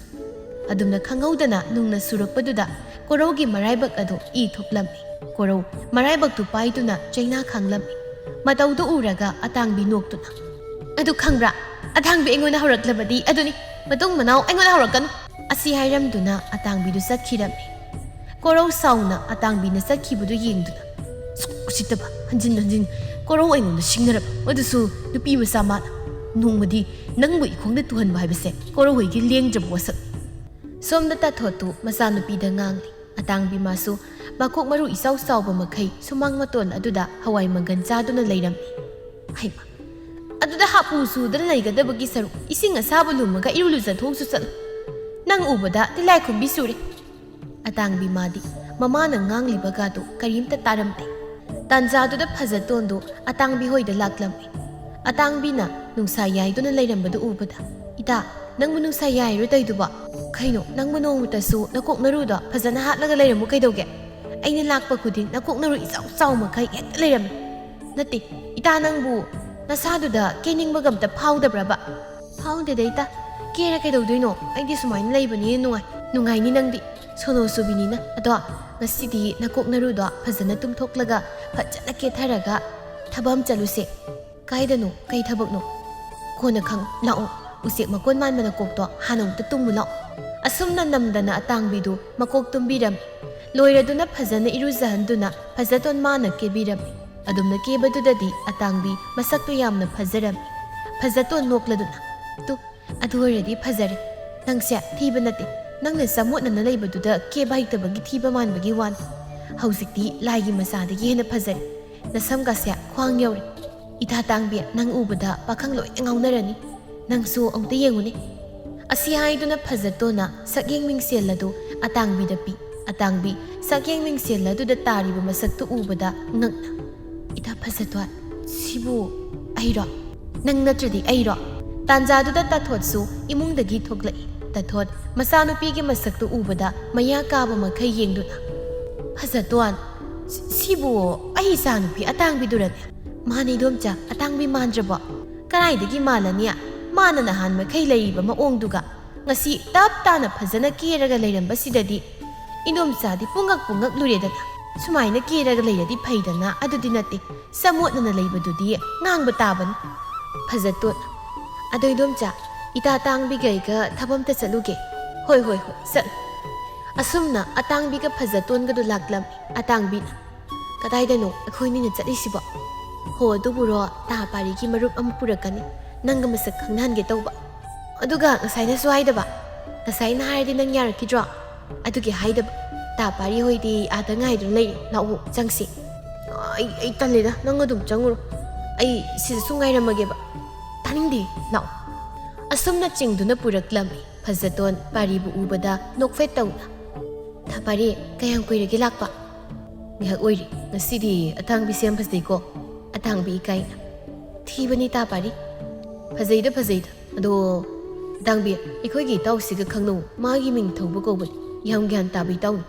ꯑꯗꯨꯝꯅ ꯈꯪꯍꯧꯗꯅ ꯅꯨꯡꯅ ꯁꯨꯔꯛꯄꯗꯨꯗ ꯀꯣꯔꯧꯒꯤ ꯃꯔꯥꯏꯕꯛ ꯑꯗꯨ ꯏ ꯊꯣꯛꯂꯝꯃꯤ꯫ ꯀꯣꯔꯧ ꯃꯔꯥꯏꯕꯛꯇꯨ ꯄꯥꯏꯗꯨꯅ ꯆꯩꯅꯥ ꯈꯥꯡꯂꯝꯃꯤ꯫ ꯃꯇꯧꯗꯨ ꯎꯔꯒ ꯑꯇꯥꯡꯕꯤ ꯅꯣꯛꯇꯨꯅ, "ꯑꯗꯨ ꯈꯪꯕ꯭ꯔꯥ? ꯑꯇꯥꯡꯕꯤ ꯑꯩꯉꯣꯟꯗ ꯍꯧꯔꯛꯂꯕꯗꯤ ꯑꯗꯨꯅꯤ, ꯃꯇꯨꯡ ꯃꯅꯥꯎ ꯑꯩꯉꯣꯟꯗ ꯍꯧꯔꯛꯀꯅꯨ꯫" ꯑꯁꯤ ꯍꯥꯏꯔꯝꯗꯨꯅ ꯑꯇꯥꯡꯕꯤꯗꯨ ꯆꯠꯈꯤꯔꯝꯃꯤ꯫ ꯀꯣꯔꯧ ꯁꯥꯎꯅ ꯑꯇꯥꯡꯕꯤꯅ ꯆꯠꯈꯤꯕꯗꯨ ꯌꯦꯡꯗꯨꯅ, ꯎꯁꯤꯠꯇꯕ, ꯍꯟꯖꯤꯟ ꯍꯟꯖꯤꯟ ꯀꯣꯔꯧ ꯑꯩꯉꯣꯟꯗ ꯁꯤꯡꯅꯔꯕ, ꯑꯗꯨꯁꯨ ꯅꯨꯄꯤ ꯃꯆꯥ ꯃꯥꯅ꯫ ꯅꯣꯡꯃꯗꯤ ꯅꯪꯕꯨ ꯏꯈꯣꯡꯗ ꯇꯨꯍꯟꯕ ꯍꯥꯏꯕꯁꯦ ꯀꯣꯔꯧ ꯑꯩꯒꯤ ꯂꯦꯡꯗ꯭ꯔꯕ ꯋꯥꯁꯛ꯫ ꯁꯣꯝꯗ ꯇꯥꯊꯣꯠꯇꯨ ꯃꯆꯥꯅꯨꯄꯤꯗ ꯉꯥꯡꯂꯤ꯫ ꯑꯇꯥꯡꯕꯤ ꯃꯥꯁꯨ ꯃꯀꯣꯛ ꯃꯔꯨ ꯏꯆꯥꯎ ꯆꯥꯎꯕ ꯃꯈꯩ ꯁꯨꯃꯥꯡ ꯃꯇꯣꯟ ꯑꯗꯨꯗ ꯍꯋꯥꯏ ꯃꯪꯒꯟ ꯆꯥꯗꯨꯅ ꯂꯩꯔꯝꯃꯤ꯫ ꯍꯩꯃꯥ, ꯑꯗꯨꯗ ꯍꯥꯄꯨ ꯆꯨꯗꯅ ꯂꯩꯒꯗꯕꯒꯤ ꯁꯔꯨꯛ ꯏꯁꯤꯡ ꯑꯁꯥꯕ ꯂꯨꯝꯃꯒ ꯏꯔꯨ ꯂꯨꯖꯊꯣꯛꯁꯨ ꯆꯠꯂꯨ꯫ ꯅꯪ ꯎꯕꯗ ꯇꯤꯜꯂꯥꯏꯈꯨꯝꯕꯤ ꯆꯨꯔꯦ꯫ ꯑꯇꯥꯡꯕꯤ ꯃꯥꯗꯤ ꯃꯃꯥꯅ ꯉꯥꯡꯂꯤꯕꯒꯗꯨ ꯀꯔꯤꯝꯇ ꯇꯥꯔꯝꯗꯦ꯫ ꯇꯥꯟꯖꯥꯗꯨꯗ ꯐꯖꯇꯣꯟꯗꯨ ꯑꯇꯥꯡꯕꯤ ꯍꯣꯏꯗ ꯂꯥꯛꯂꯝꯃꯤ꯫ ꯑꯇꯥꯡꯕꯤꯅ ꯅꯨꯡꯁꯥ ꯌꯥꯏꯗꯨꯅ ꯂꯩꯔꯝꯕꯗꯨ ꯎꯕꯗ, "ꯏꯇꯥ, ꯅꯪꯕꯨ ꯅꯨꯡꯁꯥ ꯌꯥꯏꯔꯣ ꯇꯧꯏꯗꯨꯕꯣ? ꯀꯩꯅꯣ, ꯅꯪꯕꯨ ꯅꯣꯡꯃꯇꯁꯨ ꯅꯀꯣꯛ ꯅꯔꯨꯗꯣ ꯐꯖꯅ ꯍꯥꯠꯂꯒ ꯂꯩꯔꯝꯃꯨ ꯀꯩꯗꯧꯒꯦ? ꯑꯩꯅ ꯂꯥꯛꯄ ꯈꯨꯗꯤꯡ ꯅꯀꯣꯛ ꯅꯔꯨ ꯏꯆꯥꯎ ꯆꯥꯎ ꯃꯈꯩ ꯍꯦꯛꯇ ꯂꯩꯔꯝꯃꯤ꯫ ꯅꯠꯇꯦ, ꯏꯇꯥ, ꯅꯪꯕꯨ ꯅꯁꯥꯗꯨꯗ ꯀꯦꯅꯤꯡꯕꯒ ꯑꯝꯇ ꯐꯥꯎꯗꯕ꯭ꯔꯕ?" "ꯐꯥꯎꯗꯦꯗ ꯏꯇꯥ, ꯀꯦꯔ ꯀꯩꯗꯧꯗꯣꯏꯅꯣ? ꯑꯩꯗꯤ ꯁꯨꯃꯥꯏꯅ ꯂꯩꯕꯅꯤꯅ ꯅꯨꯡꯉꯥꯏ꯫" "ꯅꯨꯡꯉꯥꯏꯅꯤ ꯅꯪꯗꯤ, ꯁꯣꯅꯣ ꯁꯨꯕꯤꯅꯤꯅ꯫ ꯑꯗꯣ ꯉꯁꯤꯗꯤ ꯅꯀꯣꯛ ꯅꯔꯨꯗꯣ ꯐꯖꯅ ꯇꯨꯝꯊꯣꯛꯂꯒ ꯐꯖꯅ ꯀꯦꯊꯔꯒ ꯊꯕꯛ ꯑꯃ ꯆꯠꯂꯨꯁꯦ꯫" "ꯀꯥꯏꯗꯅꯣ? ꯀꯩ ꯊꯕꯛꯅꯣ?" "ꯀꯣꯟꯅ ꯈꯪ, ꯂꯥꯛꯑꯣ, ꯎꯆꯦꯛ ꯃꯀꯣꯟ ꯃꯥꯟꯕ ꯅꯀꯣꯛꯇꯣ ꯍꯥꯟꯅ ꯑꯃꯨꯛꯇ ꯇꯨꯝꯃꯨ ꯂꯥꯛꯑꯣ꯫" ꯑꯁꯨꯝꯅ ꯅꯝꯗꯅ ꯑꯇꯥꯡꯕꯤꯗꯨ ꯃꯀꯣꯛ ꯇꯨꯝꯕꯤꯔꯝꯃꯤ꯫ ꯂꯣꯏꯔꯗꯨꯅ ꯐꯖꯅ ꯏꯔꯨꯖꯍꯟꯗꯨꯅ ꯐꯖꯇꯣꯟ ꯃꯥꯅ ꯀꯦꯕꯤꯔꯝꯃꯤ꯫ ꯑꯗꯨꯝꯅ ꯀꯦꯕꯗꯨꯗꯗꯤ ꯑꯇꯥꯡꯕꯤ ꯃꯁꯛꯇꯨ ꯌꯥꯝꯅ ꯐꯖꯔꯝꯃꯤ꯫ ꯐꯖꯇꯣꯟ ꯅꯣꯛꯂꯗꯨꯅ, "ꯇꯨ, ꯑꯗꯨ ꯑꯣꯏꯔꯗꯤ ꯐꯖꯔꯦ꯫ ꯅꯪꯁꯦ ꯊꯤꯕ ꯅꯠꯇꯦ, ꯅꯪꯅ ꯆꯃꯣꯠꯅꯅ ꯂꯩꯕꯗꯨꯗ ꯀꯦꯕ ꯍꯩꯇꯕꯒꯤ ꯊꯤꯕ ꯃꯥꯟꯕꯒꯤ ꯋꯥꯅꯤ꯫ ꯍꯧꯖꯤꯛꯇꯤ ꯂꯥꯏꯒꯤ ꯃꯆꯥꯗꯒꯤ ꯍꯦꯟꯅ ꯐꯖꯔꯦ꯫ ꯅꯁꯝꯒꯁꯦ ꯈ꯭ꯋꯥꯡ ꯌꯧꯔꯦ꯫ ꯏꯇꯥ ꯇꯥꯡꯕꯤ, ꯅꯪ ꯎꯕꯗ ꯄꯥꯈꯪ ꯂꯣꯏꯅ ꯉꯥꯎꯅꯔꯅꯤ꯫ ꯅꯪꯁꯨ ꯑꯃꯨꯛꯇ ꯌꯦꯡꯉꯨꯅꯦ꯫" ꯑꯁꯤ ꯍꯥꯏꯗꯨꯅ ꯐꯖꯇꯣꯟꯅ ꯁꯛꯌꯦꯡ ꯃꯤꯡꯁꯦꯜ ꯑꯗꯨ ꯑꯇꯥꯡꯕꯤꯗ ꯄꯤ꯫ ꯑꯇꯥꯡꯕꯤ ꯁꯛꯌꯦꯡ ꯃꯤꯡꯁꯦꯜ ꯑꯗꯨꯗ ꯇꯥꯔꯤꯕ ꯃꯁꯛꯇꯨ ꯎꯕꯗ ꯉꯛꯅ, "ꯏꯇꯥ ꯐꯖꯇꯣꯟ, ꯁꯤꯕꯨ ꯑꯩꯔꯣ? ꯅꯪ ꯅꯠꯇ꯭ꯔꯗꯤ ꯑꯩꯔꯣ?" ꯇꯥꯟꯖꯥꯗꯨꯗ ꯇꯥꯊꯣꯠꯁꯨ ꯏꯃꯨꯡꯗꯒꯤ ꯊꯣꯛꯂꯛꯏ꯫ ꯇꯥꯊꯣꯠ ꯃꯆꯥꯅꯨꯄꯤꯒꯤ ꯃꯁꯛꯇꯨ ꯎꯕꯗ ꯃꯌꯥ ꯀꯥꯕ ꯃꯈꯩ ꯌꯦꯡꯗꯨꯅ, "ꯐꯖꯇꯣꯟ, ꯁꯤ-, ꯁꯤꯕꯨ ꯑꯩ ꯏꯆꯥꯅꯨꯄꯤ ꯑꯇꯥꯡꯕꯤꯗꯨꯔꯅꯦ? ꯃꯥꯅ ꯏꯗꯣꯝꯆꯥ ꯑꯇꯥꯡꯕꯤ ꯃꯥꯟꯗ꯭ꯔꯕꯣ? ꯀꯗꯥꯏꯗꯒꯤ ꯃꯥꯜꯂꯅꯤ? ꯃꯥꯅ ꯅꯍꯥꯟ ꯃꯈꯩ ꯂꯩꯔꯤꯕ ꯃꯑꯣꯡꯗꯨꯒ ꯉꯁꯤ ꯇꯞ ꯇꯥꯅ ꯐꯖꯅ ꯀꯦꯔꯒ ꯂꯩꯔꯝꯕꯁꯤꯗꯗꯤ ꯏꯗꯣꯝꯆꯥꯗꯤ ꯄꯨꯡꯉꯛ ꯄꯨꯡꯉꯛ ꯂꯨꯔꯦꯗꯅ꯫ ꯁꯨꯃꯥꯏꯅ ꯀꯦꯔꯒ ꯂꯩꯔꯗꯤ ꯐꯩꯗꯅ, ꯑꯗꯨꯗꯤ ꯅꯠꯇꯦ, ꯆꯃꯣꯠꯅꯅ ꯂꯩꯕꯗꯨꯗꯤ ꯉꯥꯡꯕ ꯇꯥꯕꯅꯤ꯫" ꯐꯖꯇꯣꯟ, "ꯑꯗꯣ ꯏꯗꯣꯝꯆꯥ, ꯏꯇꯥ ꯇꯥꯡꯕꯤꯒ ꯑꯩꯒ ꯊꯕꯛ ꯑꯝꯇ ꯆꯠꯂꯨꯒꯦ꯫" "ꯍꯣꯏ, ꯍꯣꯏ, ꯍꯣꯏ, ꯆꯠꯂꯨ꯫" ꯑꯁꯨꯝꯅ ꯑꯇꯥꯡꯕꯤꯒ ꯐꯖꯇꯣꯟꯒꯗꯨ ꯂꯥꯛꯂꯝꯃꯤ꯫ ꯑꯇꯥꯡꯕꯤꯅ, "ꯀꯗꯥꯏꯗꯅꯣ ꯑꯩꯈꯣꯏꯅꯤꯅ ꯆꯠꯂꯤꯁꯤꯕꯣ?" "ꯍꯣ, ꯑꯗꯨꯕꯨꯔꯣ, ꯇꯥ ꯄꯥꯔꯤꯒꯤ ꯃꯔꯨꯞ ꯑꯃ ꯄꯨꯔꯛꯀꯅꯤ, ꯅꯪꯒ ꯃꯁꯛ ꯈꯪꯅꯍꯟꯒꯦ ꯇꯧꯕ꯫ ꯑꯗꯨꯒ ꯉꯁꯥꯏꯅꯁꯨ ꯍꯥꯏꯗꯕ, ꯉꯁꯥꯏꯅ ꯍꯥꯏꯔꯗꯤ ꯅꯪ ꯌꯥꯔꯛꯈꯤꯗ꯭ꯔꯣ? ꯑꯗꯨꯒꯤ ꯍꯥꯏꯗꯕ꯫ ꯇꯥ ꯄꯥꯔꯤ ꯍꯣꯏꯗꯤ ꯑꯥꯗ ꯉꯥꯏꯗꯨꯅ ꯂꯩꯔꯦ, ꯂꯥꯛꯑꯣ ꯆꯪꯁꯤ꯫" "ꯑꯩ, ꯑꯩ ꯇꯜꯂꯦꯗ, ꯅꯪ ꯑꯗꯨꯝ ꯆꯪꯉꯨꯔꯣ, ꯑꯩ ꯁꯤꯗꯁꯨ ꯉꯥꯏꯔꯝꯃꯒꯦꯕ꯫" "ꯇꯥꯅꯤꯡꯗꯦ, ꯂꯥꯛꯑꯣ꯫" ꯑꯁꯨꯝꯅ ꯆꯤꯡꯗꯨꯅ ꯄꯨꯔꯛꯂꯝꯃꯤ꯫ ꯐꯖꯇꯣꯟ ꯄꯥꯔꯤꯕꯨ ꯎꯕꯗ ꯅꯣꯛꯐꯦꯠ ꯇꯧꯅ, "ꯇꯥ ꯄꯥꯔꯤ, ꯀꯌꯥꯝ ꯀꯨꯏꯔꯒꯦ ꯂꯥꯛꯄ?" "ꯉꯥꯏꯍꯥꯛ ꯑꯣꯏꯔꯤ꯫ ꯉꯁꯤꯗꯤ ꯑꯇꯥꯡꯕꯤꯁꯦ ꯌꯥꯝ ꯐꯖꯩꯀꯣ꯫" ꯑꯇꯥꯡꯕꯤ ꯏꯀꯥꯏꯅ, "ꯊꯤꯕꯅꯤ ꯇꯥ ꯄꯥꯔꯤ꯫" "ꯐꯖꯩꯗ, ꯐꯖꯩꯗ꯫ ꯑꯗꯣ ꯑꯇꯥꯡꯕꯤ, ꯑꯩꯈꯣꯏꯒꯤ ꯏꯇꯥꯎꯁꯤꯒ ꯈꯪꯅꯧ, ꯃꯥꯒꯤ ꯃꯤꯡ ꯊꯧꯕ ꯀꯧꯕꯅꯤ꯫ ꯌꯥꯝ ꯒ꯭ꯌꯥꯟ ꯇꯥꯕ ꯏꯇꯥꯎꯅꯤ꯫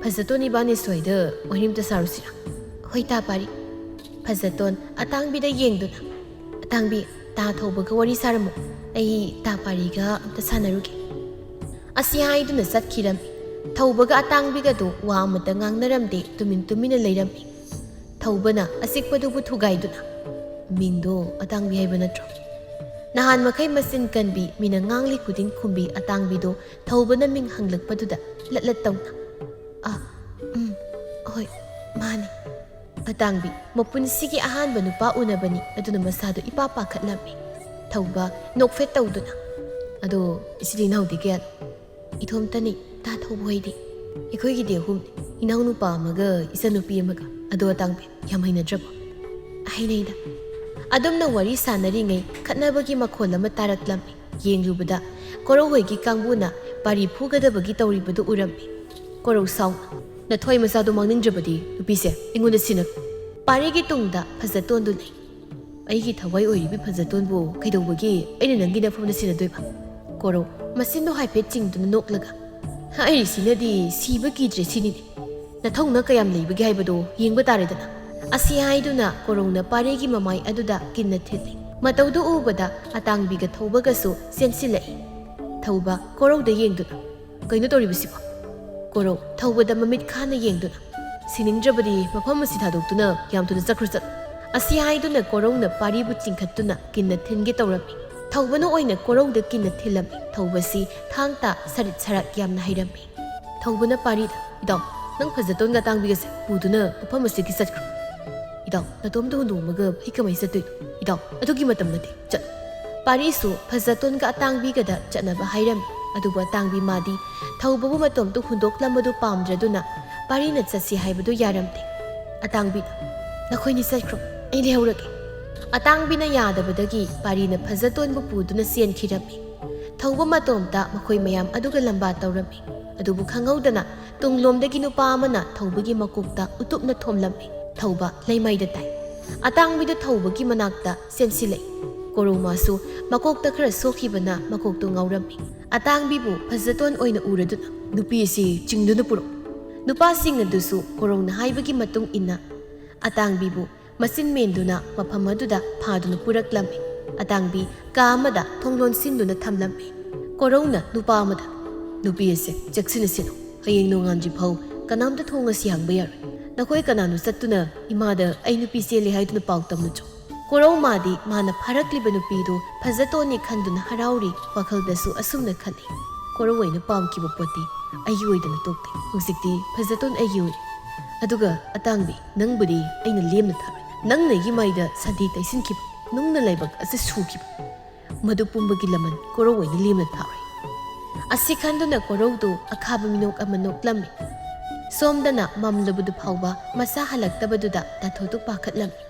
ꯐꯖꯇꯣꯟ ꯏꯕꯥꯅꯤ ꯁ꯭ꯋꯥꯏꯗ ꯋꯥꯔꯤ ꯑꯝꯇ ꯁꯥꯔꯨꯁꯤꯔꯥ?" "ꯍꯣꯏ ꯇꯥ ꯄꯥꯔꯤ꯫" ꯐꯖꯇꯣꯟ ꯑꯇꯥꯡꯕꯤꯗ ꯌꯦꯡꯗꯨꯅ, "ꯑꯇꯥꯡꯕꯤ, ꯇꯥ ꯊꯧꯕꯒ ꯋꯥꯔꯤ ꯁꯥꯔꯝꯃꯨ, ꯑꯩ ꯇꯥ ꯄꯥꯔꯤꯒ ꯑꯝꯇ ꯁꯥꯟꯅꯔꯨꯒꯦ꯫" ꯑꯁꯤ ꯍꯥꯏꯗꯨꯅ ꯆꯠꯈꯤꯔꯝꯃꯤ꯫ ꯊꯧꯕꯒ ꯑꯇꯥꯡꯕꯤꯒꯗꯨ ꯋꯥ ꯑꯃꯇ ꯉꯥꯡꯅꯔꯝꯗꯦ, ꯇꯨꯃꯤꯟ ꯇꯨꯃꯤꯟꯅ ꯂꯩꯔꯝꯃꯤ꯫ ꯊꯧꯕꯅ ꯑꯆꯤꯛꯄꯗꯨꯕꯨ ꯊꯨꯒꯥꯏꯗꯨꯅ, "ꯃꯤꯡꯗꯣ ꯑꯇꯥꯡꯕꯤ ꯍꯥꯏꯕ ꯅꯠꯇ꯭ꯔꯣ?" ꯅꯍꯥꯟ ꯃꯈꯩ ꯃꯆꯤꯟ ꯀꯟꯕꯤ, ꯃꯤꯅ ꯉꯥꯡꯂꯤ ꯈꯨꯗꯤꯡ ꯈꯨꯝꯕꯤ ꯑꯇꯥꯡꯕꯤꯗꯣ ꯊꯧꯕꯅ ꯃꯤꯡ ꯍꯪꯂꯛꯄꯗꯨꯗ ꯂꯠ ꯂꯠ ꯇꯧꯅ, "ꯑ, ꯎꯝ, ꯍꯣꯏ, ꯃꯥꯅꯤ꯫" ꯑꯇꯥꯡꯕꯤ ꯃꯄꯨꯟꯁꯤꯒꯤ ꯑꯍꯥꯟꯕ ꯅꯨꯄꯥ ꯎꯅꯕꯅꯤ, ꯑꯗꯨꯅ ꯃꯁꯥꯗꯨ ꯏꯄꯥ ꯄꯥꯈꯠꯂꯝꯃꯤ꯫ ꯊꯧꯕ ꯅꯣꯛꯐꯦꯠ ꯇꯧꯗꯨꯅ, "ꯑꯗꯣ ꯏꯆꯤꯜ ꯏꯅꯥꯎꯗꯤ ꯀꯌꯥꯅꯣ?" "ꯏꯊꯣꯝꯇꯅꯤ, ꯇꯥ ꯊꯧꯕ ꯍꯣꯏꯗꯤ?" "ꯑꯩꯈꯣꯏꯒꯤꯗꯤ ꯑꯍꯨꯝꯅꯤ, ꯏꯅꯥꯎꯅꯨꯄꯥ ꯑꯃꯒ, ꯏꯆꯟꯅꯨꯄꯤ ꯑꯃꯒ꯫" "ꯑꯗꯣ ꯑꯇꯥꯡꯕꯤ, ꯌꯥꯝ ꯍꯩꯅꯗ꯭ꯔꯕꯣ?" "ꯍꯩꯅꯩꯗ꯫" ꯑꯗꯨꯝꯅ ꯋꯥꯔꯤ ꯁꯥꯟꯅꯔꯤꯉꯩ ꯈꯠꯅꯕꯒꯤ ꯃꯈꯣꯜ ꯑꯃ ꯇꯥꯔꯛꯂꯝꯃꯤ꯫ ꯌꯦꯡꯂꯨꯕꯗ ꯀꯣꯔꯧ ꯍꯣꯏꯒꯤ ꯀꯥꯡꯕꯨꯅ ꯄꯥꯔꯤ ꯐꯨꯒꯗꯕꯒꯤ ꯇꯧꯔꯤꯕꯗꯨ ꯎꯔꯝꯃꯤ꯫ ꯀꯣꯔꯧ ꯁꯥꯎꯅ, "ꯅꯊ꯭ꯋꯥꯏ ꯃꯆꯥꯗꯣ ꯃꯥꯡꯅꯤꯡꯗ꯭ꯔꯕꯗꯤ ꯅꯨꯄꯤꯁꯦ ꯑꯩꯉꯣꯟꯗ ꯁꯤꯟꯅ꯫" ꯄꯥꯔꯤꯒꯤ ꯇꯨꯡꯗ ꯐꯖꯇꯣꯟꯗꯨ ꯂꯩ꯫ "ꯑꯩꯒꯤ ꯊꯋꯥꯏ ꯑꯣꯏꯔꯤꯕꯤ ꯐꯖꯇꯣꯟꯕꯨ ꯀꯩꯗꯧꯕꯒꯤ ꯑꯩꯅ ꯅꯪꯒꯤ ꯅꯐꯝꯗ ꯁꯤꯟꯅꯗꯣꯏꯕ?" ꯀꯣꯔꯧ ꯃꯆꯤꯟꯗꯣ ꯍꯥꯏꯐꯦꯠ ꯆꯤꯡꯗꯨꯅ ꯅꯣꯛꯂꯒ, "ꯍꯥꯏꯔꯤꯁꯤꯅꯗꯤ ꯁꯤꯕ ꯀꯤꯗ꯭ꯔꯦ ꯁꯤꯅꯤꯅꯦ꯫ ꯅꯊꯧꯅ ꯀꯌꯥꯝ ꯂꯩꯕꯒꯦ ꯍꯥꯏꯕꯗꯣ ꯌꯦꯡꯕ ꯇꯥꯔꯦꯗꯅ꯫" ꯑꯁꯤ ꯍꯥꯏꯗꯨꯅ ꯀꯣꯔꯧꯅ ꯄꯥꯔꯤꯒꯤ ꯃꯃꯥꯏ ꯑꯗꯨꯗ ꯀꯤꯟꯅ ꯊꯤꯜꯂꯤ꯫ ꯃꯇꯧꯗꯨ ꯎꯕꯗ ꯑꯇꯥꯡꯕꯤꯒ ꯊꯧꯕꯒꯁꯨ ꯆꯦꯟꯁꯤꯜꯂꯛꯏ꯫ ꯊꯧꯕ ꯀꯣꯔꯧꯗ ꯌꯦꯡꯗꯨꯅ, "ꯀꯩꯅꯣ ꯇꯧꯔꯤꯕꯁꯤꯕꯣ?" ꯀꯣꯔꯧ ꯊꯧꯕꯗ ꯃꯃꯤꯠ ꯈꯥꯅ ꯌꯦꯡꯗꯨꯅ, "ꯁꯤꯅꯤꯡꯗ꯭ꯔꯕꯗꯤ ꯃꯐꯝ ꯑꯁꯤ ꯊꯥꯗꯣꯛꯇꯨꯅ ꯌꯥꯝ ꯊꯨꯅ ꯆꯠꯈ꯭ꯔꯣ ꯆꯠꯂꯣ꯫" ꯑꯁꯤ ꯍꯥꯏꯗꯨꯅ ꯀꯣꯔꯧꯅ ꯄꯥꯔꯤꯕꯨ ꯆꯤꯡꯈꯠꯇꯨꯅ ꯀꯤꯟꯅ ꯊꯤꯟꯒꯦ ꯇꯧꯔꯝꯃꯤ꯫ ꯊꯧꯕꯅ ꯑꯣꯏꯅ ꯀꯣꯔꯧꯗ ꯀꯤꯟꯅ ꯊꯤꯜꯂꯝꯃꯤ꯫ ꯊꯧꯕꯁꯤ ꯊꯥꯡ ꯇꯥ ꯁꯔꯤꯠ ꯁꯔꯥꯛ ꯌꯥꯝꯅ ꯍꯩꯔꯝꯃꯤ꯫ ꯊꯧꯕꯅ ꯄꯥꯔꯤꯗ, "ꯏꯇꯥꯎ, "ꯅꯪ ꯐꯖꯇꯣꯟꯒ ꯑꯇꯥꯡꯕꯤꯒꯁꯦ ꯄꯨꯗꯨꯅ ꯃꯐꯝ ꯑꯁꯤꯗꯒꯤ ꯆꯠꯈ꯭ꯔꯣ꯫ ꯏꯇꯥꯎ, ꯅꯇꯣꯝꯇ ꯍꯨꯟꯗꯣꯛꯑꯝꯃꯒ ꯑꯩ ꯀꯃꯥꯏ ꯆꯠꯇꯣꯏꯅꯣ? ꯏꯇꯥꯎ, ꯑꯗꯨꯒꯤ ꯃꯇꯝ ꯅꯠꯇꯦ, ꯆꯠꯂꯣ꯫" ꯄꯥꯔꯤꯁꯨ ꯐꯖꯇꯣꯟꯒ ꯑꯇꯥꯡꯕꯤꯒꯗ ꯆꯠꯅꯕ ꯍꯥꯏꯔꯝꯃꯤ꯫ ꯑꯗꯨꯕꯨ ꯑꯇꯥꯡꯕꯤ ꯃꯥꯗꯤ ꯊꯧꯕꯕꯨ ꯃꯇꯣꯝꯇ ꯍꯨꯟꯗꯣꯛꯂꯝꯕꯗꯨ ꯄꯥꯝꯗ꯭ꯔꯗꯨꯅ ꯄꯥꯔꯤꯅ ꯆꯠꯁꯤ ꯍꯥꯏꯕꯗꯨ ꯌꯥꯔꯝꯗꯦ꯫ ꯑꯇꯥꯡꯕꯤꯅ, "ꯅꯈꯣꯏꯅꯤ ꯆꯠꯈ꯭ꯔꯣ, ꯑꯩ ꯂꯩꯍꯧꯔꯒꯦ꯫" ꯑꯇꯥꯡꯕꯤꯅ ꯌꯥꯗꯕꯗꯒꯤ ꯄꯥꯔꯤꯅ ꯐꯖꯇꯣꯟꯕꯨ ꯄꯨꯗꯨꯅ ꯆꯦꯟꯈꯤꯔꯝꯃꯤ꯫ ꯊꯧꯕ ꯃꯇꯣꯝꯇ ꯃꯈꯣꯏ ꯃꯌꯥꯝ ꯑꯗꯨꯒ ꯂꯝꯕꯥ ꯇꯧꯔꯝꯃꯤ꯫ ꯑꯗꯨꯕꯨ ꯈꯪꯍꯧꯗꯅ ꯇꯨꯡꯂꯣꯝꯗꯒꯤ ꯅꯨꯄꯥ ꯑꯃꯅ ꯊꯧꯕꯒꯤ ꯃꯀꯣꯛꯇ ꯎꯇꯨꯞꯅ ꯊꯣꯝꯂꯝꯃꯤ꯫ ꯊꯧꯕ ꯂꯩꯃꯥꯏꯗ ꯇꯥꯏ꯫ ꯑꯇꯥꯡꯕꯤꯗꯨ ꯊꯧꯕꯒꯤ ꯃꯅꯥꯛꯇ ꯆꯦꯟꯁꯤꯜꯂꯛꯏ꯫ ꯀꯣꯔꯧꯃꯥꯁꯨ ꯃꯀꯣꯛꯇ ꯈꯔ ꯁꯣꯛꯈꯤꯕꯅ ꯃꯀꯣꯛꯇꯨ ꯉꯥꯎꯔꯝꯃꯤ꯫ ꯑꯇꯥꯡꯕꯤꯕꯨ ꯐꯖꯇꯣꯟ ꯑꯣꯏꯅ ꯎꯔꯗꯨꯅ, "ꯅꯨꯄꯤ ꯑꯁꯤ ꯆꯤꯡꯗꯨꯅ ꯄꯨꯔꯛꯎ꯫" ꯅꯨꯄꯥꯁꯤꯡ ꯑꯗꯨꯁꯨ ꯀꯣꯔꯧꯅ ꯍꯥꯏꯕꯒꯤ ꯃꯇꯨꯡ ꯏꯟꯅ ꯑꯇꯥꯡꯕꯤꯕꯨ ꯃꯆꯤꯟ ꯃꯦꯟꯗꯨꯅ ꯃꯐꯝ ꯑꯗꯨꯗ ꯐꯥꯗꯨꯅ ꯄꯨꯔꯛꯂꯝꯃꯤ꯫ ꯑꯇꯥꯡꯕꯤ ꯀꯥ ꯑꯃꯗ ꯊꯣꯡ ꯂꯣꯟꯁꯤꯟꯗꯨꯅ ꯊꯝꯂꯝꯃꯤ꯫ ꯀꯣꯔꯧꯅ ꯅꯨꯄꯥ ꯑꯃꯗ, "ꯅꯨꯄꯤ ꯑꯁꯦ ꯆꯦꯛꯁꯤꯟꯅ ꯁꯤꯜꯂꯨ꯫ ꯍꯌꯦꯡ ꯅꯣꯡꯉꯥꯟꯗ꯭ꯔꯤ ꯐꯥꯎ ꯀꯅꯥꯝꯇ ꯊꯣꯡ ꯑꯁꯤ ꯍꯥꯡꯕ ꯌꯥꯔꯣꯏ꯫ ꯅꯈꯣꯏ ꯀꯅꯥꯅꯣ ꯆꯠꯇꯨꯅ ꯏꯃꯥꯗ ꯑꯩ ꯅꯨꯄꯤ ꯆꯦꯜꯂꯦ ꯍꯥꯏꯗꯨꯅ ꯄꯥꯎ ꯇꯝꯂꯨꯆꯣ꯫" ꯀꯣꯔꯧ ꯃꯥꯗꯤ ꯃꯥꯅ ꯐꯥꯔꯛꯂꯤꯕ ꯅꯨꯄꯤꯗꯨ ꯐꯖꯇꯣꯟꯅꯤ ꯈꯟꯗꯨꯅ ꯍꯔꯥꯎꯔꯤ, ꯋꯥꯈꯜꯗꯁꯨ ꯑꯁꯨꯝꯅ ꯈꯜꯂꯤ, "ꯀꯣꯔꯧ ꯑꯩꯅ ꯄꯥꯝꯈꯤꯕ ꯄꯣꯠꯇꯤ ꯑꯩꯒꯤ ꯑꯣꯏꯗꯅ ꯇꯣꯛꯇꯦ꯫ ꯍꯧꯖꯤꯛꯇꯤ ꯐꯖꯇꯣꯟ ꯑꯩꯒꯤ ꯑꯣꯏꯔꯦ꯫ ꯑꯗꯨꯒ ꯑꯇꯥꯡꯕꯤ, ꯅꯪꯕꯨꯗꯤ ꯑꯩꯅ ꯂꯦꯝꯅ ꯊꯥꯔꯣꯏ꯫ ꯅꯪꯅ ꯑꯩꯒꯤ ꯃꯥꯏꯗ ꯁꯟꯊꯤ ꯇꯩꯁꯤꯟꯈꯤꯕ, ꯅꯨꯡꯅ ꯂꯥꯏꯕꯛ ꯑꯁꯤ ꯁꯨꯈꯤꯕ, ꯃꯗꯨ ꯄꯨꯝꯕꯒꯤ ꯂꯃꯟ ꯀꯣꯔꯧ ꯑꯩꯅ ꯂꯦꯝꯅ ꯊꯥꯔꯣꯏ꯫" ꯑꯁꯤ ꯈꯟꯗꯨꯅ ꯀꯣꯔꯧꯗꯨ ꯑꯈꯥꯕ ꯃꯤꯅꯣꯛ ꯑꯃ ꯅꯣꯛꯂꯝꯃꯤ꯫ ꯁꯣꯝꯗꯅ ꯃꯝꯂꯕꯗꯨ ꯐꯥꯎꯕ ꯃꯆꯥ ꯍꯜꯂꯛꯇꯕꯗꯨꯗ ꯇꯥꯊꯣꯠꯇꯨ ꯄꯥꯈꯠꯂꯝꯃꯤ꯫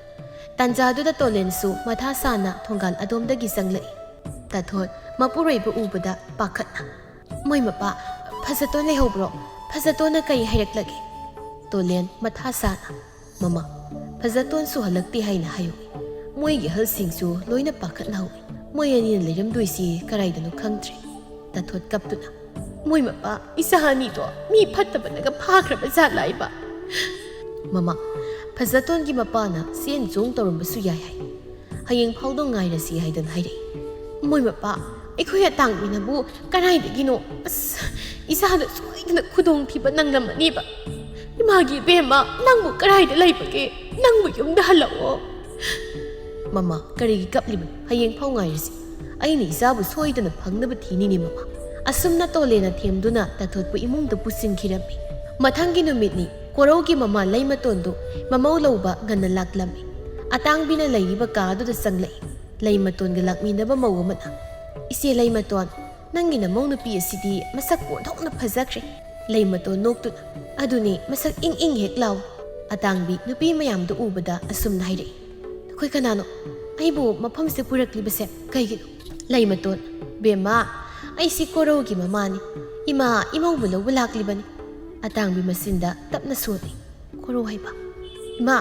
ꯇꯥꯟꯖꯥꯗꯨꯗ ꯇꯣꯂꯦꯟꯁꯨ ꯃꯊꯥ ꯁꯥꯅ ꯊꯣꯡꯒꯥꯜ ꯑꯗꯣꯝꯗꯒꯤ ꯆꯪꯂꯛꯏ꯫ ꯇꯥꯊꯣꯠ ꯃꯄꯨꯔꯣꯏꯕ ꯎꯕꯗ ꯄꯥꯈꯠꯅ, "ꯃꯣꯏ ꯃꯄꯥ, ꯐꯖꯇꯣꯟ ꯂꯩꯍꯧꯕ꯭ꯔꯣ? ꯐꯖꯇꯣꯟꯅ ꯀꯩ ꯍꯥꯏꯔꯛꯂꯒꯦ?" ꯇꯣꯂꯦꯟ ꯃꯊꯥ ꯁꯥꯅ, "ꯃꯃꯥ, ꯐꯖꯇꯣꯟꯁꯨ ꯍꯜꯂꯛꯇꯦ ꯍꯥꯏꯅ ꯍꯥꯏꯍꯧꯏ꯫ ꯃꯣꯏꯒꯤ ꯑꯍꯜꯁꯤꯡꯁꯨ ꯂꯣꯏꯅ ꯄꯥꯈꯠꯅꯍꯧꯏ꯫ ꯃꯣꯏ ꯑꯅꯤꯅ ꯂꯩꯔꯝꯗꯣꯏꯁꯤ ꯀꯔꯥꯏꯗꯅꯣ ꯈꯪꯗ꯭ꯔꯦ꯫" ꯇꯥꯊꯣꯠ ꯀꯞꯇꯨꯅ, "ꯃꯣꯏ ꯃꯄꯥ, ꯏꯆꯥ ꯑꯅꯤꯗꯣ ꯃꯤ ꯐꯠꯇꯕꯅꯒ ꯐꯥꯈ꯭ꯔꯕ ꯖꯥꯠꯂꯥꯏꯕ?" "ꯃꯃꯥ, ꯐꯖꯇꯣꯟꯒꯤ ꯃꯄꯥꯅ ꯆꯦꯟ ꯆꯣꯡ ꯇꯧꯔꯝꯕꯁꯨ ꯌꯥꯏ ꯍꯥꯏ꯫ ꯍꯌꯦꯡ ꯐꯥꯎꯗꯣ ꯉꯥꯏꯔꯁꯤ ꯍꯥꯏꯗꯅ ꯍꯥꯏꯔꯛꯏ꯫ ꯃꯣꯏ ꯃꯄꯥ, ꯑꯩꯈꯣꯏ ꯑꯇꯥꯡꯕꯤꯅꯕꯨ ꯀꯗꯥꯏꯗꯒꯤꯅꯣ? ꯑꯁ, ꯏꯆꯥꯗ ꯁꯣꯏꯗꯅ ꯈꯨꯗꯣꯡꯊꯤꯕ ꯅꯪꯂꯝꯃꯅꯤꯕ꯫ ꯏꯃꯥꯒꯤ ꯏꯕꯦꯝꯃ, ꯅꯪꯕꯨ ꯀꯗꯥꯏꯗ ꯂꯩꯕꯒꯦ? ꯅꯪꯕꯨ ꯌꯨꯝꯗ ꯍꯜꯂꯛꯑꯣ꯫" "ꯃꯃꯥ, ꯀꯔꯤꯒꯤ ꯀꯞꯂꯤꯕꯅꯣ? ꯍꯌꯦꯡ ꯐꯥꯎ ꯉꯥꯏꯔꯁꯤ꯫ ꯑꯩꯅ ꯏꯆꯥꯕꯨ ꯁꯣꯏꯗꯅ ꯐꯪꯅꯕ ꯊꯤꯅꯤꯅꯦ, ꯃꯃꯥ꯫" ꯑꯁꯨꯝꯅ ꯇꯣꯂꯦꯅ ꯊꯦꯝꯗꯨꯅ ꯇꯥꯊꯣꯠꯄꯨ ꯏꯃꯨꯡꯗ ꯄꯨꯁꯤꯟꯈꯤꯔꯝꯃꯤ꯫ ꯃꯊꯪꯒꯤ ꯅꯨꯃꯤꯠꯅꯤ꯫ ꯀꯣꯔꯧꯒꯤ ꯃꯃꯥ ꯂꯩꯃꯇꯣꯟꯗꯨ ꯃꯃꯧ ꯂꯧꯕ ꯉꯟꯅ ꯂꯥꯛꯂꯝꯃꯤ꯫ ꯑꯇꯥꯡꯕꯤꯅ ꯂꯩꯔꯤꯕ ꯀꯥ ꯑꯗꯨꯗ ꯆꯪꯂꯛꯏ꯫ ꯂꯩꯃꯇꯣꯟꯒ ꯂꯥꯛꯃꯤꯟꯅꯕ ꯃꯧ ꯑꯃꯅ, "ꯏꯆꯦ ꯂꯩꯃꯇꯣꯟ, ꯅꯪꯒꯤ ꯅꯃꯧ ꯅꯨꯄꯤ ꯑꯁꯤꯗꯤ ꯃꯁꯛ ꯑꯣꯟꯊꯣꯛꯅ ꯐꯖꯈ꯭ꯔꯦ꯫" ꯂꯩꯃꯇꯣꯟ ꯅꯣꯛꯇꯨꯅ, "ꯑꯗꯨꯅꯤ, ꯃꯁꯛ ꯏꯪ ꯏꯪ ꯍꯦꯛ ꯂꯥꯎ꯫" ꯑꯇꯥꯡꯕꯤ ꯅꯨꯄꯤ ꯃꯌꯥꯝꯗꯨ ꯎꯕꯗ ꯑꯁꯨꯝꯅ ꯍꯥꯏꯔꯛꯏ, "ꯅꯈꯣꯏ ꯀꯅꯥꯅꯣ? ꯑꯩꯕꯨ ꯃꯐꯝꯁꯤꯗ ꯄꯨꯔꯛꯂꯤꯕꯁꯦ ꯀꯩꯒꯤꯅꯣ?" ꯂꯩꯃꯇꯣꯟ, "ꯕꯦꯝꯃ, ꯑꯩꯁꯤ ꯀꯣꯔꯧꯒꯤ ꯃꯃꯥꯅꯤ꯫ ꯏꯃꯥ ꯏꯃꯧꯕꯨ ꯂꯧꯕ ꯂꯥꯛꯂꯤꯕꯅꯤ꯫" ꯑꯇꯥꯡꯕꯤ ꯃꯆꯤꯟꯗ ꯇꯞꯅ ꯁꯣꯜꯂꯤ꯫ "ꯀꯣꯔꯧ ꯍꯥꯏꯕ? ꯏꯃꯥ,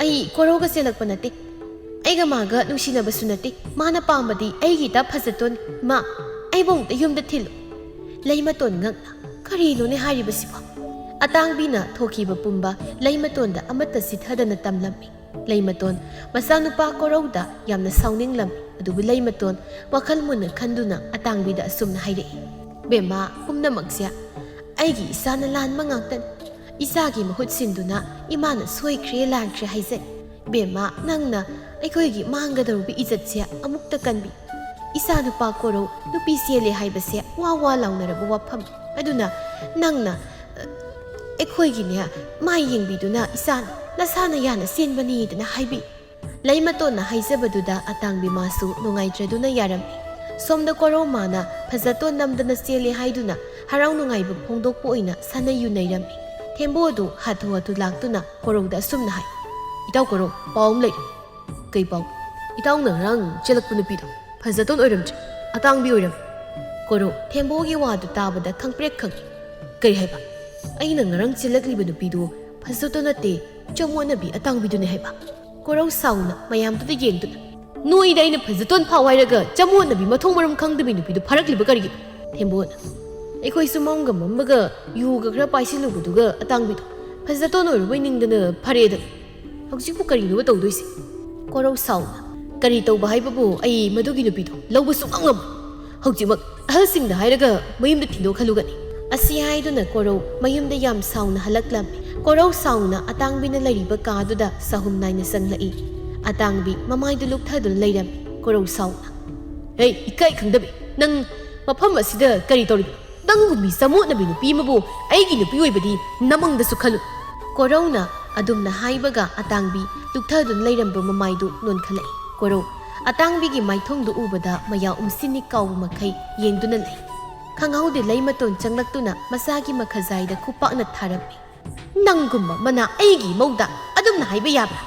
ꯑꯩ ꯀꯣꯔꯧꯒ ꯆꯦꯜꯂꯛꯄ ꯅꯠꯇꯦ꯫ ꯑꯩꯒ ꯃꯥꯒ ꯅꯨꯡꯁꯤꯅꯕꯁꯨ ꯅꯠꯇꯦ꯫ ꯃꯥꯅ ꯄꯥꯝꯕꯗꯤ ꯑꯩꯒꯤ ꯏꯇꯥ ꯐꯖꯇꯣꯟ꯫ ꯏꯃꯥ, ꯑꯩꯕꯨ ꯑꯃꯨꯛꯇ ꯌꯨꯝꯗ ꯊꯤꯜꯂꯨ꯫" ꯂꯩꯃꯇꯣꯟ ꯉꯛꯅ, "ꯀꯔꯤꯅꯣꯅꯦ ꯍꯥꯏꯔꯤꯕꯁꯤꯕꯣ?" ꯑꯇꯥꯡꯕꯤꯅ ꯊꯣꯛꯈꯤꯕ ꯄꯨꯝꯕ ꯂꯩꯃꯇꯣꯟꯗ ꯑꯃꯠꯇ ꯆꯤꯊꯗꯅ ꯇꯝꯂꯝꯃꯤ꯫ ꯂꯩꯃꯇꯣꯟ ꯃꯆꯥꯅꯨꯄꯥ ꯀꯣꯔꯧꯗ ꯌꯥꯝꯅ ꯁꯥꯎꯅꯤꯡꯂꯝꯃꯤ꯫ ꯑꯗꯨꯕꯨ ꯂꯩꯃꯇꯣꯟ ꯋꯥꯈꯜ ꯃꯨꯟꯅ ꯈꯟꯗꯨꯅ ꯑꯇꯥꯡꯕꯤꯗ ꯑꯁꯨꯝꯅ ꯍꯥꯏꯔꯛꯏ, "ꯕꯦꯝꯃ, ꯄꯨꯝꯅꯃꯛꯁꯦ ꯑꯩꯒꯤ ꯏꯁꯥꯅ ꯂꯥꯟꯕ ꯉꯥꯛꯇꯅꯤ꯫ ꯏꯆꯥꯒꯤ ꯃꯍꯨꯠ ꯁꯤꯟꯗꯨꯅ ꯏꯃꯥꯅ ꯁꯣꯏꯈ꯭ꯔꯦ ꯂꯥꯟꯈ꯭ꯔꯦ ꯍꯥꯏꯖꯩ꯫ ꯕꯦꯝꯃ, ꯅꯪꯅ ꯑꯩꯈꯣꯏꯒꯤ ꯃꯥꯡꯒꯗꯧꯔꯤꯕ ꯏꯖꯠꯁꯦ ꯑꯃꯨꯛꯇ ꯀꯟꯕꯤ꯫ ꯏꯆꯥ ꯅꯨꯄꯥ ꯀꯣꯔꯧ ꯅꯨꯄꯤ ꯆꯦꯜꯂꯦ ꯍꯥꯏꯕꯁꯦ ꯋꯥ ꯋꯥ ꯂꯥꯎꯅꯔꯕ ꯋꯥꯐꯝ꯫ ꯑꯗꯨꯅ ꯅꯪꯅ, ꯑ, ꯑꯩꯈꯣꯏꯒꯤꯅꯦ ꯃꯥꯏ ꯌꯦꯡꯕꯤꯗꯨꯅ ꯏꯆꯥꯅ ꯅꯁꯥꯅ ꯌꯥꯅ ꯆꯦꯟꯕꯅꯤꯗꯅ ꯍꯥꯏꯕꯤ꯫" ꯂꯩꯃꯇꯣꯟꯅ ꯍꯥꯏꯖꯕꯗꯨꯗ ꯑꯇꯥꯡꯕꯤ ꯃꯥꯁꯨ ꯅꯨꯡꯉꯥꯏꯇ꯭ꯔꯗꯨꯅ ꯌꯥꯔꯝꯃꯤ꯫ ꯁꯣꯝꯗ ꯀꯣꯔꯧ ꯃꯥꯅ ꯐꯖꯇꯣꯟ ꯅꯝꯗꯅ ꯆꯦꯜꯂꯦ ꯍꯥꯏꯗꯨꯅ ꯍꯔꯥꯎ ꯅꯨꯡꯉꯥꯏꯕ ꯐꯣꯡꯗꯣꯛꯄ ꯑꯣꯏꯅ ꯁꯥꯟꯅꯩ ꯌꯨꯅꯩꯔꯝꯃꯤ꯫ ꯊꯦꯝꯕꯨ ꯑꯗꯨ ꯍꯥꯊꯨ ꯍꯥꯊꯨ ꯂꯥꯛꯇꯨꯅ ꯀꯣꯔꯧꯗ ꯑꯁꯨꯝꯅ ꯍꯥꯏ, "ꯏꯇꯥꯎ ꯀꯣꯔꯧ, ꯄꯥꯎ ꯑꯃ ꯂꯩꯔꯦ꯫" "ꯀꯩ ꯄꯥꯎ?" "ꯏꯇꯥꯎꯅ ꯉꯔꯥꯡ ꯆꯦꯜꯂꯛꯄ ꯅꯨꯄꯤꯗꯣ ꯐꯖꯇꯣꯟ ꯑꯣꯏꯔꯝꯗ꯭ꯔꯦ, ꯑꯇꯥꯡꯕꯤ ꯑꯣꯏꯔꯝꯃꯦ꯫" ꯀꯣꯔꯧ ꯊꯦꯝꯕꯨꯒꯤ ꯋꯥꯗꯨ ꯇꯥꯕꯗ ꯈꯪꯄ꯭ꯔꯦꯛ ꯈꯪꯉꯤ꯫ "ꯀꯩ ꯍꯥꯏꯕ? ꯑꯩꯅ ꯉꯔꯥꯡ ꯆꯦꯜꯂꯛꯂꯤꯕ ꯅꯨꯄꯤꯗꯨ ꯐꯖꯇꯣꯟ ꯅꯠꯇꯦ, ꯆꯃꯣꯠꯅꯕꯤ ꯑꯇꯥꯡꯕꯤꯗꯨꯅꯦ ꯍꯥꯏꯕ?" ꯀꯣꯔꯧ ꯁꯥꯎꯅ ꯃꯌꯥꯝꯗꯨꯗ ꯌꯦꯡꯗꯨꯅ, "ꯅꯣꯏꯗ ꯑꯩꯅ ꯐꯖꯇꯣꯟ ꯐꯥꯎ ꯍꯥꯏꯔꯒ ꯆꯃꯣꯠꯅꯕꯤ ꯃꯊꯣꯡ ꯃꯔꯝ ꯈꯪꯗꯕꯤ ꯅꯨꯄꯤꯗꯨ ꯐꯥꯔꯛꯂꯤꯕ ꯀꯔꯤꯒꯤꯅꯣ?" ꯊꯦꯝꯕꯨꯅ, "ꯑꯩꯈꯣꯏꯁꯨ ꯃꯝꯒ ꯃꯝꯕꯒ ꯌꯨꯒ ꯈꯔ ꯄꯥꯏꯁꯤꯜꯂꯨꯕꯗꯨꯒ ꯑꯇꯥꯡꯕꯤꯗꯣ ꯐꯖꯇꯣꯟ ꯑꯣꯏꯔꯨꯕꯩ ꯅꯤꯡꯗꯅ ꯐꯔꯦꯗ꯫ ꯍꯧꯖꯤꯛꯄꯨ ꯀꯔꯤꯅꯣꯕ ꯇꯧꯗꯣꯏꯁꯦ?" ꯀꯣꯔꯧ ꯁꯥꯎꯅ, "ꯀꯔꯤ ꯇꯧꯕ ꯍꯥꯏꯕꯕꯨ ꯑꯩ ꯃꯗꯨꯒꯤ ꯅꯨꯄꯤꯗꯣ ꯂꯧꯕ ꯁꯨꯡꯉꯝ ꯉꯝꯃꯣꯏ꯫ ꯍꯧꯖꯤꯛꯃꯛ ꯑꯍꯜꯁꯤꯡꯗ ꯍꯥꯏꯔꯒ ꯃꯌꯨꯝꯗ ꯊꯤꯟꯗꯣꯛꯍꯜꯂꯨꯒꯅꯤ꯫" ꯑꯁꯤ ꯍꯥꯏꯗꯨꯅ ꯀꯣꯔꯧ ꯃꯌꯨꯝꯗ ꯌꯥꯝ ꯁꯥꯎꯅ ꯍꯜꯂꯛꯂꯝꯃꯤ꯫ ꯀꯣꯔꯧ ꯁꯥꯎꯅ ꯑꯇꯥꯡꯕꯤꯅ ꯂꯩꯔꯤꯕ ꯀꯥꯗꯨꯗ ꯆꯍꯨꯝ ꯅꯥꯏꯅ ꯆꯪꯂꯛꯏ꯫ ꯑꯇꯥꯡꯕꯤ ꯃꯃꯥꯏꯗꯨ ꯂꯨꯞꯊꯗꯨꯅ ꯂꯩꯔꯝꯃꯤ꯫ ꯀꯣꯔꯧ ꯁꯥꯎꯅ, "ꯍꯦ, ꯏꯀꯥꯏ ꯈꯪꯗꯕꯤ, ꯅꯪ ꯃꯐꯝ ꯑꯁꯤꯗ ꯀꯔꯤ ꯇꯧꯔꯤꯕꯅꯣ? ꯅꯪꯒꯨꯝꯕꯤ ꯆꯃꯣꯠꯅꯕꯤ ꯅꯨꯄꯤ ꯑꯃꯕꯨ ꯑꯩꯒꯤ ꯅꯨꯄꯤ ꯑꯣꯏꯕꯗꯤ ꯅꯃꯪꯗꯁꯨ ꯈꯜꯂꯨ꯫ ꯀꯣꯔꯧꯅ ꯑꯗꯨꯝꯅ ꯍꯥꯏꯕꯒ ꯑꯇꯥꯡꯕꯤ ꯂꯨꯞꯊꯗꯨꯅ ꯂꯩꯔꯝꯕ ꯃꯃꯥꯏꯗꯨ ꯅꯣꯟꯈꯠꯂꯛꯏ꯫ ꯀꯣꯔꯧ ꯑꯇꯥꯡꯕꯤꯒꯤ ꯃꯥꯏꯊꯣꯡꯗꯨ ꯎꯕꯗ ꯃꯌꯥ ꯎꯝꯁꯤꯟꯅꯤ ꯀꯥꯎꯕ ꯃꯈꯩ ꯌꯦꯡꯗꯨꯅ ꯂꯩ꯫ ꯈꯪꯍꯧꯗꯦ ꯂꯩꯃꯇꯣꯟ ꯆꯪꯂꯛꯇꯨꯅ ꯃꯆꯥꯒꯤ ꯃꯈꯖꯥꯏꯗ ꯈꯨꯄꯥꯛꯅ ꯊꯥꯔꯝꯃꯤ꯫ ꯅꯪꯒꯨꯝꯕ ꯃꯅꯥ ꯑꯩꯒꯤ ꯏꯃꯧꯗ ꯑꯗꯨꯝꯅ ꯍꯥꯏꯕ ꯌꯥꯕ꯭ꯔꯥ?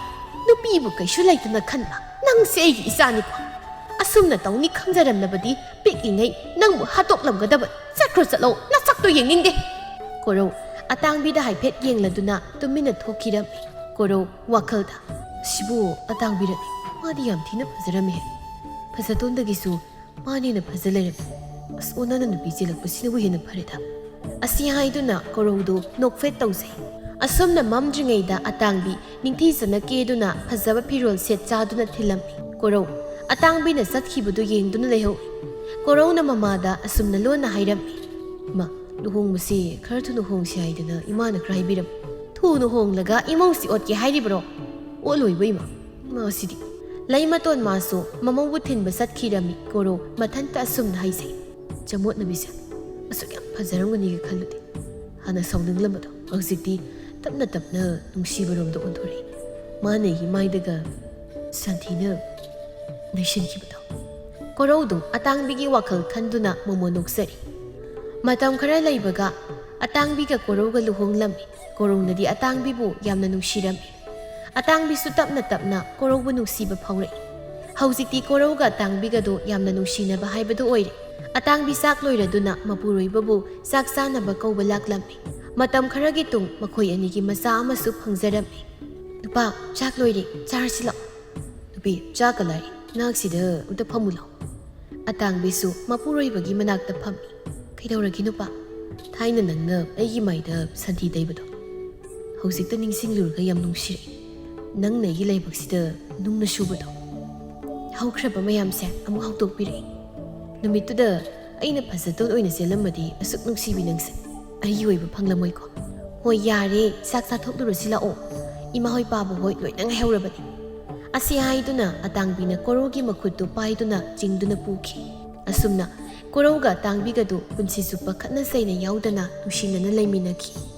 ꯅꯨꯄꯤꯕꯨ ꯀꯩꯁꯨ ꯂꯩꯇꯅ ꯈꯟꯕ ꯅꯪꯁꯦ ꯑꯩꯒꯤ ꯏꯆꯥꯅꯤꯀꯣ꯫ ꯑꯁꯨꯝꯅ ꯇꯧꯅꯤ ꯈꯪꯖꯔꯝꯂꯕꯗꯤ ꯄꯤꯛꯂꯤꯉꯩ ꯅꯪꯕꯨ ꯍꯥꯠꯇꯣꯛꯂꯝꯒꯗꯕ꯫ ꯆꯠꯈ꯭ꯔꯣ ꯆꯠꯂꯣ, ꯅꯁꯛꯇꯣ ꯌꯦꯡꯅꯤꯡꯗꯦ꯫ ꯀꯣꯔꯧ ꯑꯇꯥꯡꯕꯤꯗ ꯍꯥꯏꯐꯦꯠ ꯌꯦꯡꯂꯗꯨꯅ ꯇꯨꯃꯤꯟꯅ ꯊꯣꯛꯈꯤꯔꯝꯃꯤ꯫ ꯀꯣꯔꯧ ꯋꯥꯈꯜꯗ, "ꯁꯤꯕꯨ ꯑꯇꯥꯡꯕꯤꯔꯅꯤ, ꯃꯥꯗꯤ ꯌꯥꯝ ꯊꯤꯅ ꯐꯖꯔꯝꯃꯦ꯫ ꯐꯖꯇꯣꯟꯗꯒꯤꯁꯨ ꯃꯥꯅ ꯍꯦꯟꯅ ꯐꯖ ꯂꯩꯔꯝꯃꯤ꯫ ꯑꯁ, ꯑꯣꯟꯅꯅ ꯅꯨꯄꯤ ꯆꯦꯜꯂꯛꯄꯁꯤꯅꯕꯨ ꯍꯦꯟꯅ ꯐꯔꯦꯗ"꯫ ꯑꯁꯤ ꯍꯥꯏꯗꯨꯅ ꯀꯣꯔꯧꯗꯨ ꯅꯣꯛꯐꯦꯠ ꯇꯧꯖꯩ꯫ ꯑꯁꯨꯝꯅ ꯃꯝꯗ꯭ꯔꯤꯉꯩꯗ ꯑꯇꯥꯡꯕꯤ ꯅꯤꯡꯊꯤꯖꯅ ꯀꯦꯗꯨꯅ ꯐꯖꯕ ꯐꯤꯔꯣꯜ ꯁꯦꯠ ꯆꯥꯗꯨꯅ ꯊꯤꯜꯂꯝꯃꯤ꯫ ꯀꯣꯔꯧ ꯑꯇꯥꯡꯕꯤꯅ ꯆꯠꯈꯤꯕꯗꯨ ꯌꯦꯡꯗꯨꯅ ꯂꯩꯍꯧꯏ꯫ ꯀꯣꯔꯧꯅ ꯃꯃꯥꯗ ꯑꯁꯨꯝꯅ ꯂꯣꯟꯅ ꯍꯥꯏꯔꯝꯃꯤ, "ꯏꯃꯥ, ꯂꯨꯍꯣꯡꯕꯁꯤ ꯈꯔ ꯊꯨꯅ ꯍꯣꯡꯁꯤ ꯍꯥꯏꯗꯅ ꯏꯃꯥꯅ ꯈꯔ ꯍꯥꯏꯕꯤꯔꯝꯃꯤ꯫ ꯊꯨꯅ ꯍꯣꯡꯂꯒ ꯏꯃꯧꯁꯤ ꯑꯣꯠꯀꯦ ꯍꯥꯏꯔꯤꯕ꯭ꯔꯣ? ꯑꯣꯠꯂꯣꯏꯕ ꯏꯃꯥ, ꯃꯥꯁꯤꯗꯤ"꯫ ꯂꯩꯃꯇꯣꯟ ꯃꯥꯁꯨ ꯃꯃꯧꯕꯨ ꯊꯤꯟꯕ ꯆꯠꯈꯤꯔꯝꯃꯤ꯫ ꯀꯣꯔꯧ ꯃꯊꯟꯇ ꯑꯁꯨꯝꯅ ꯍꯥꯏꯖꯩ, "ꯆꯃꯣꯠꯅꯕꯤꯁꯦ ꯑꯁꯨꯛ ꯌꯥꯝ ꯐꯖꯔꯝꯒꯅꯤꯒ ꯈꯜꯂꯨꯗꯦ꯫ ꯍꯥꯟꯅ ꯁꯥꯎꯅꯤꯡꯂꯝꯕꯗꯣ ꯍꯧꯖꯤꯛꯇꯤ ꯇꯞꯅ ꯇꯞꯅ ꯅꯨꯡꯁꯤꯕꯔꯣꯝꯗ ꯑꯣꯟꯊꯣꯔꯛꯏ꯫ ꯃꯥꯅ ꯑꯩꯒꯤ ꯃꯥꯏꯗꯒ ꯁꯟꯊꯤꯅ ꯅꯩꯁꯤꯟꯈꯤꯕꯗꯣ"꯫ ꯀꯣꯔꯧꯗꯨ ꯑꯇꯥꯡꯕꯤꯒꯤ ꯋꯥꯈꯜ ꯈꯟꯗꯨꯅ ꯃꯣꯃꯣ ꯅꯣꯛꯆꯔꯤ꯫ ꯃꯇꯝ ꯈꯔ ꯂꯩꯕꯒ ꯑꯇꯥꯡꯕꯤꯒ ꯀꯣꯔꯧꯒ ꯂꯨꯍꯣꯡꯂꯝꯃꯤ꯫ ꯀꯣꯔꯧꯅꯗꯤ ꯑꯇꯥꯡꯕꯤꯕꯨ ꯌꯥꯝꯅ ꯅꯨꯡꯁꯤꯔꯝꯃꯤ꯫ ꯑꯇꯥꯡꯕꯤꯁꯨ ꯇꯞꯅ ꯇꯞꯅ ꯀꯣꯔꯧꯕꯨ ꯅꯨꯡꯁꯤꯕ ꯐꯥꯎꯔꯛꯏ꯫ ꯍꯧꯖꯤꯛꯇꯤ ꯀꯣꯔꯧꯒ ꯑꯇꯥꯡꯕꯤꯒꯗꯨ ꯌꯥꯝꯅ ꯅꯨꯡꯁꯤꯅꯕ ꯍꯥꯏꯕꯗꯨ ꯑꯣꯏꯔꯦ꯫ ꯑꯇꯥꯡꯕꯤ ꯆꯥꯛ ꯂꯣꯏꯔꯗꯨꯅ ꯃꯄꯨꯔꯣꯏꯕꯕꯨ ꯆꯥꯛ ꯆꯥꯅꯕ ꯀꯧꯕ ꯂꯥꯛꯂꯝꯃꯤ꯫ ꯃꯇꯝ ꯈꯔꯒꯤ ꯇꯨꯡ ꯃꯈꯣꯏ ꯑꯅꯤꯒꯤ ꯃꯆꯥ ꯑꯃꯁꯨ ꯐꯪꯖꯔꯝꯃꯤ꯫ "ꯅꯨꯄꯥ, ꯆꯥꯛ ꯂꯣꯏꯔꯦ, ꯆꯥꯔꯁꯤ ꯂꯥꯛꯑꯣ"꯫ "ꯅꯨꯄꯤ, ꯆꯥꯛꯀ ꯂꯥꯏꯔꯤ, ꯅꯥꯛꯁꯤꯗ ꯑꯝꯇ ꯐꯝꯃꯨ ꯂꯥꯛꯑꯣ"꯫ ꯑꯇꯥꯡꯕꯤꯁꯨ ꯃꯄꯨꯔꯣꯏꯕꯒꯤ ꯃꯅꯥꯛꯇ ꯐꯝꯃꯤ꯫ "ꯀꯩꯗꯧꯔꯒꯦ ꯅꯨꯄꯥ? ꯊꯥꯏꯅ ꯅꯪꯅ ꯑꯩꯒꯤ ꯃꯥꯏꯗ ꯁꯟꯊꯤ ꯇꯩꯕꯗꯣ ꯍꯧꯖꯤꯛꯇ ꯅꯤꯡꯁꯤꯡꯂꯨꯔꯒ ꯌꯥꯝ ꯅꯨꯡꯁꯤꯔꯛꯏ꯫ ꯅꯪꯅ ꯑꯩꯒꯤ ꯂꯥꯏꯕꯛꯁꯤꯗ ꯅꯨꯡꯅ ꯁꯨꯕꯗꯣ"꯫ ꯍꯧꯈ꯭ꯔꯕ ꯃꯌꯥꯝꯁꯦ ꯑꯃꯨꯛ ꯍꯧꯗꯣꯛꯄꯤꯔꯛꯏ꯫ "ꯅꯨꯃꯤꯠꯇꯨꯗ ꯑꯩꯅ ꯐꯖꯇꯣꯟ ꯑꯣꯏꯅ ꯆꯦꯜꯂꯝꯃꯗꯤ ꯑꯁꯨꯛ ꯅꯨꯡꯁꯤꯕꯤ ꯅꯪꯁꯦ ꯑꯩꯒꯤ ꯑꯣꯏꯕ ꯐꯪꯂꯝꯃꯣꯏꯀꯣ꯫ ꯍꯣꯏ, ꯌꯥꯔꯦ, ꯆꯥꯛ ꯆꯥꯊꯣꯛꯂꯨꯔꯁꯤ ꯂꯥꯛꯑꯣ꯫ ꯏꯃꯥ ꯍꯣꯏ ꯄꯥꯕꯨ ꯍꯣꯏ ꯂꯣꯏꯅ ꯉꯥꯏꯍꯧꯔꯕꯅꯤ"꯫ ꯑꯁꯤ ꯍꯥꯏꯗꯨꯅ ꯑꯇꯥꯡꯕꯤꯅ ꯀꯣꯔꯧꯒꯤ ꯃꯈꯨꯠꯇꯨ ꯄꯥꯏꯗꯨꯅ ꯆꯤꯡꯗꯨꯅ ꯄꯨꯈꯤ꯫ ꯑꯁꯨꯝꯅ ꯀꯣꯔꯧꯒ ꯇꯥꯡꯕꯤꯒꯗꯨ ꯄꯨꯟꯁꯤ ꯆꯨꯞꯄ ꯈꯠꯅ ꯆꯩꯅ ꯌꯥꯎꯗꯅ ꯅꯨꯡꯁꯤꯅꯅ ꯂꯩꯃꯤꯟꯅꯈꯤ꯫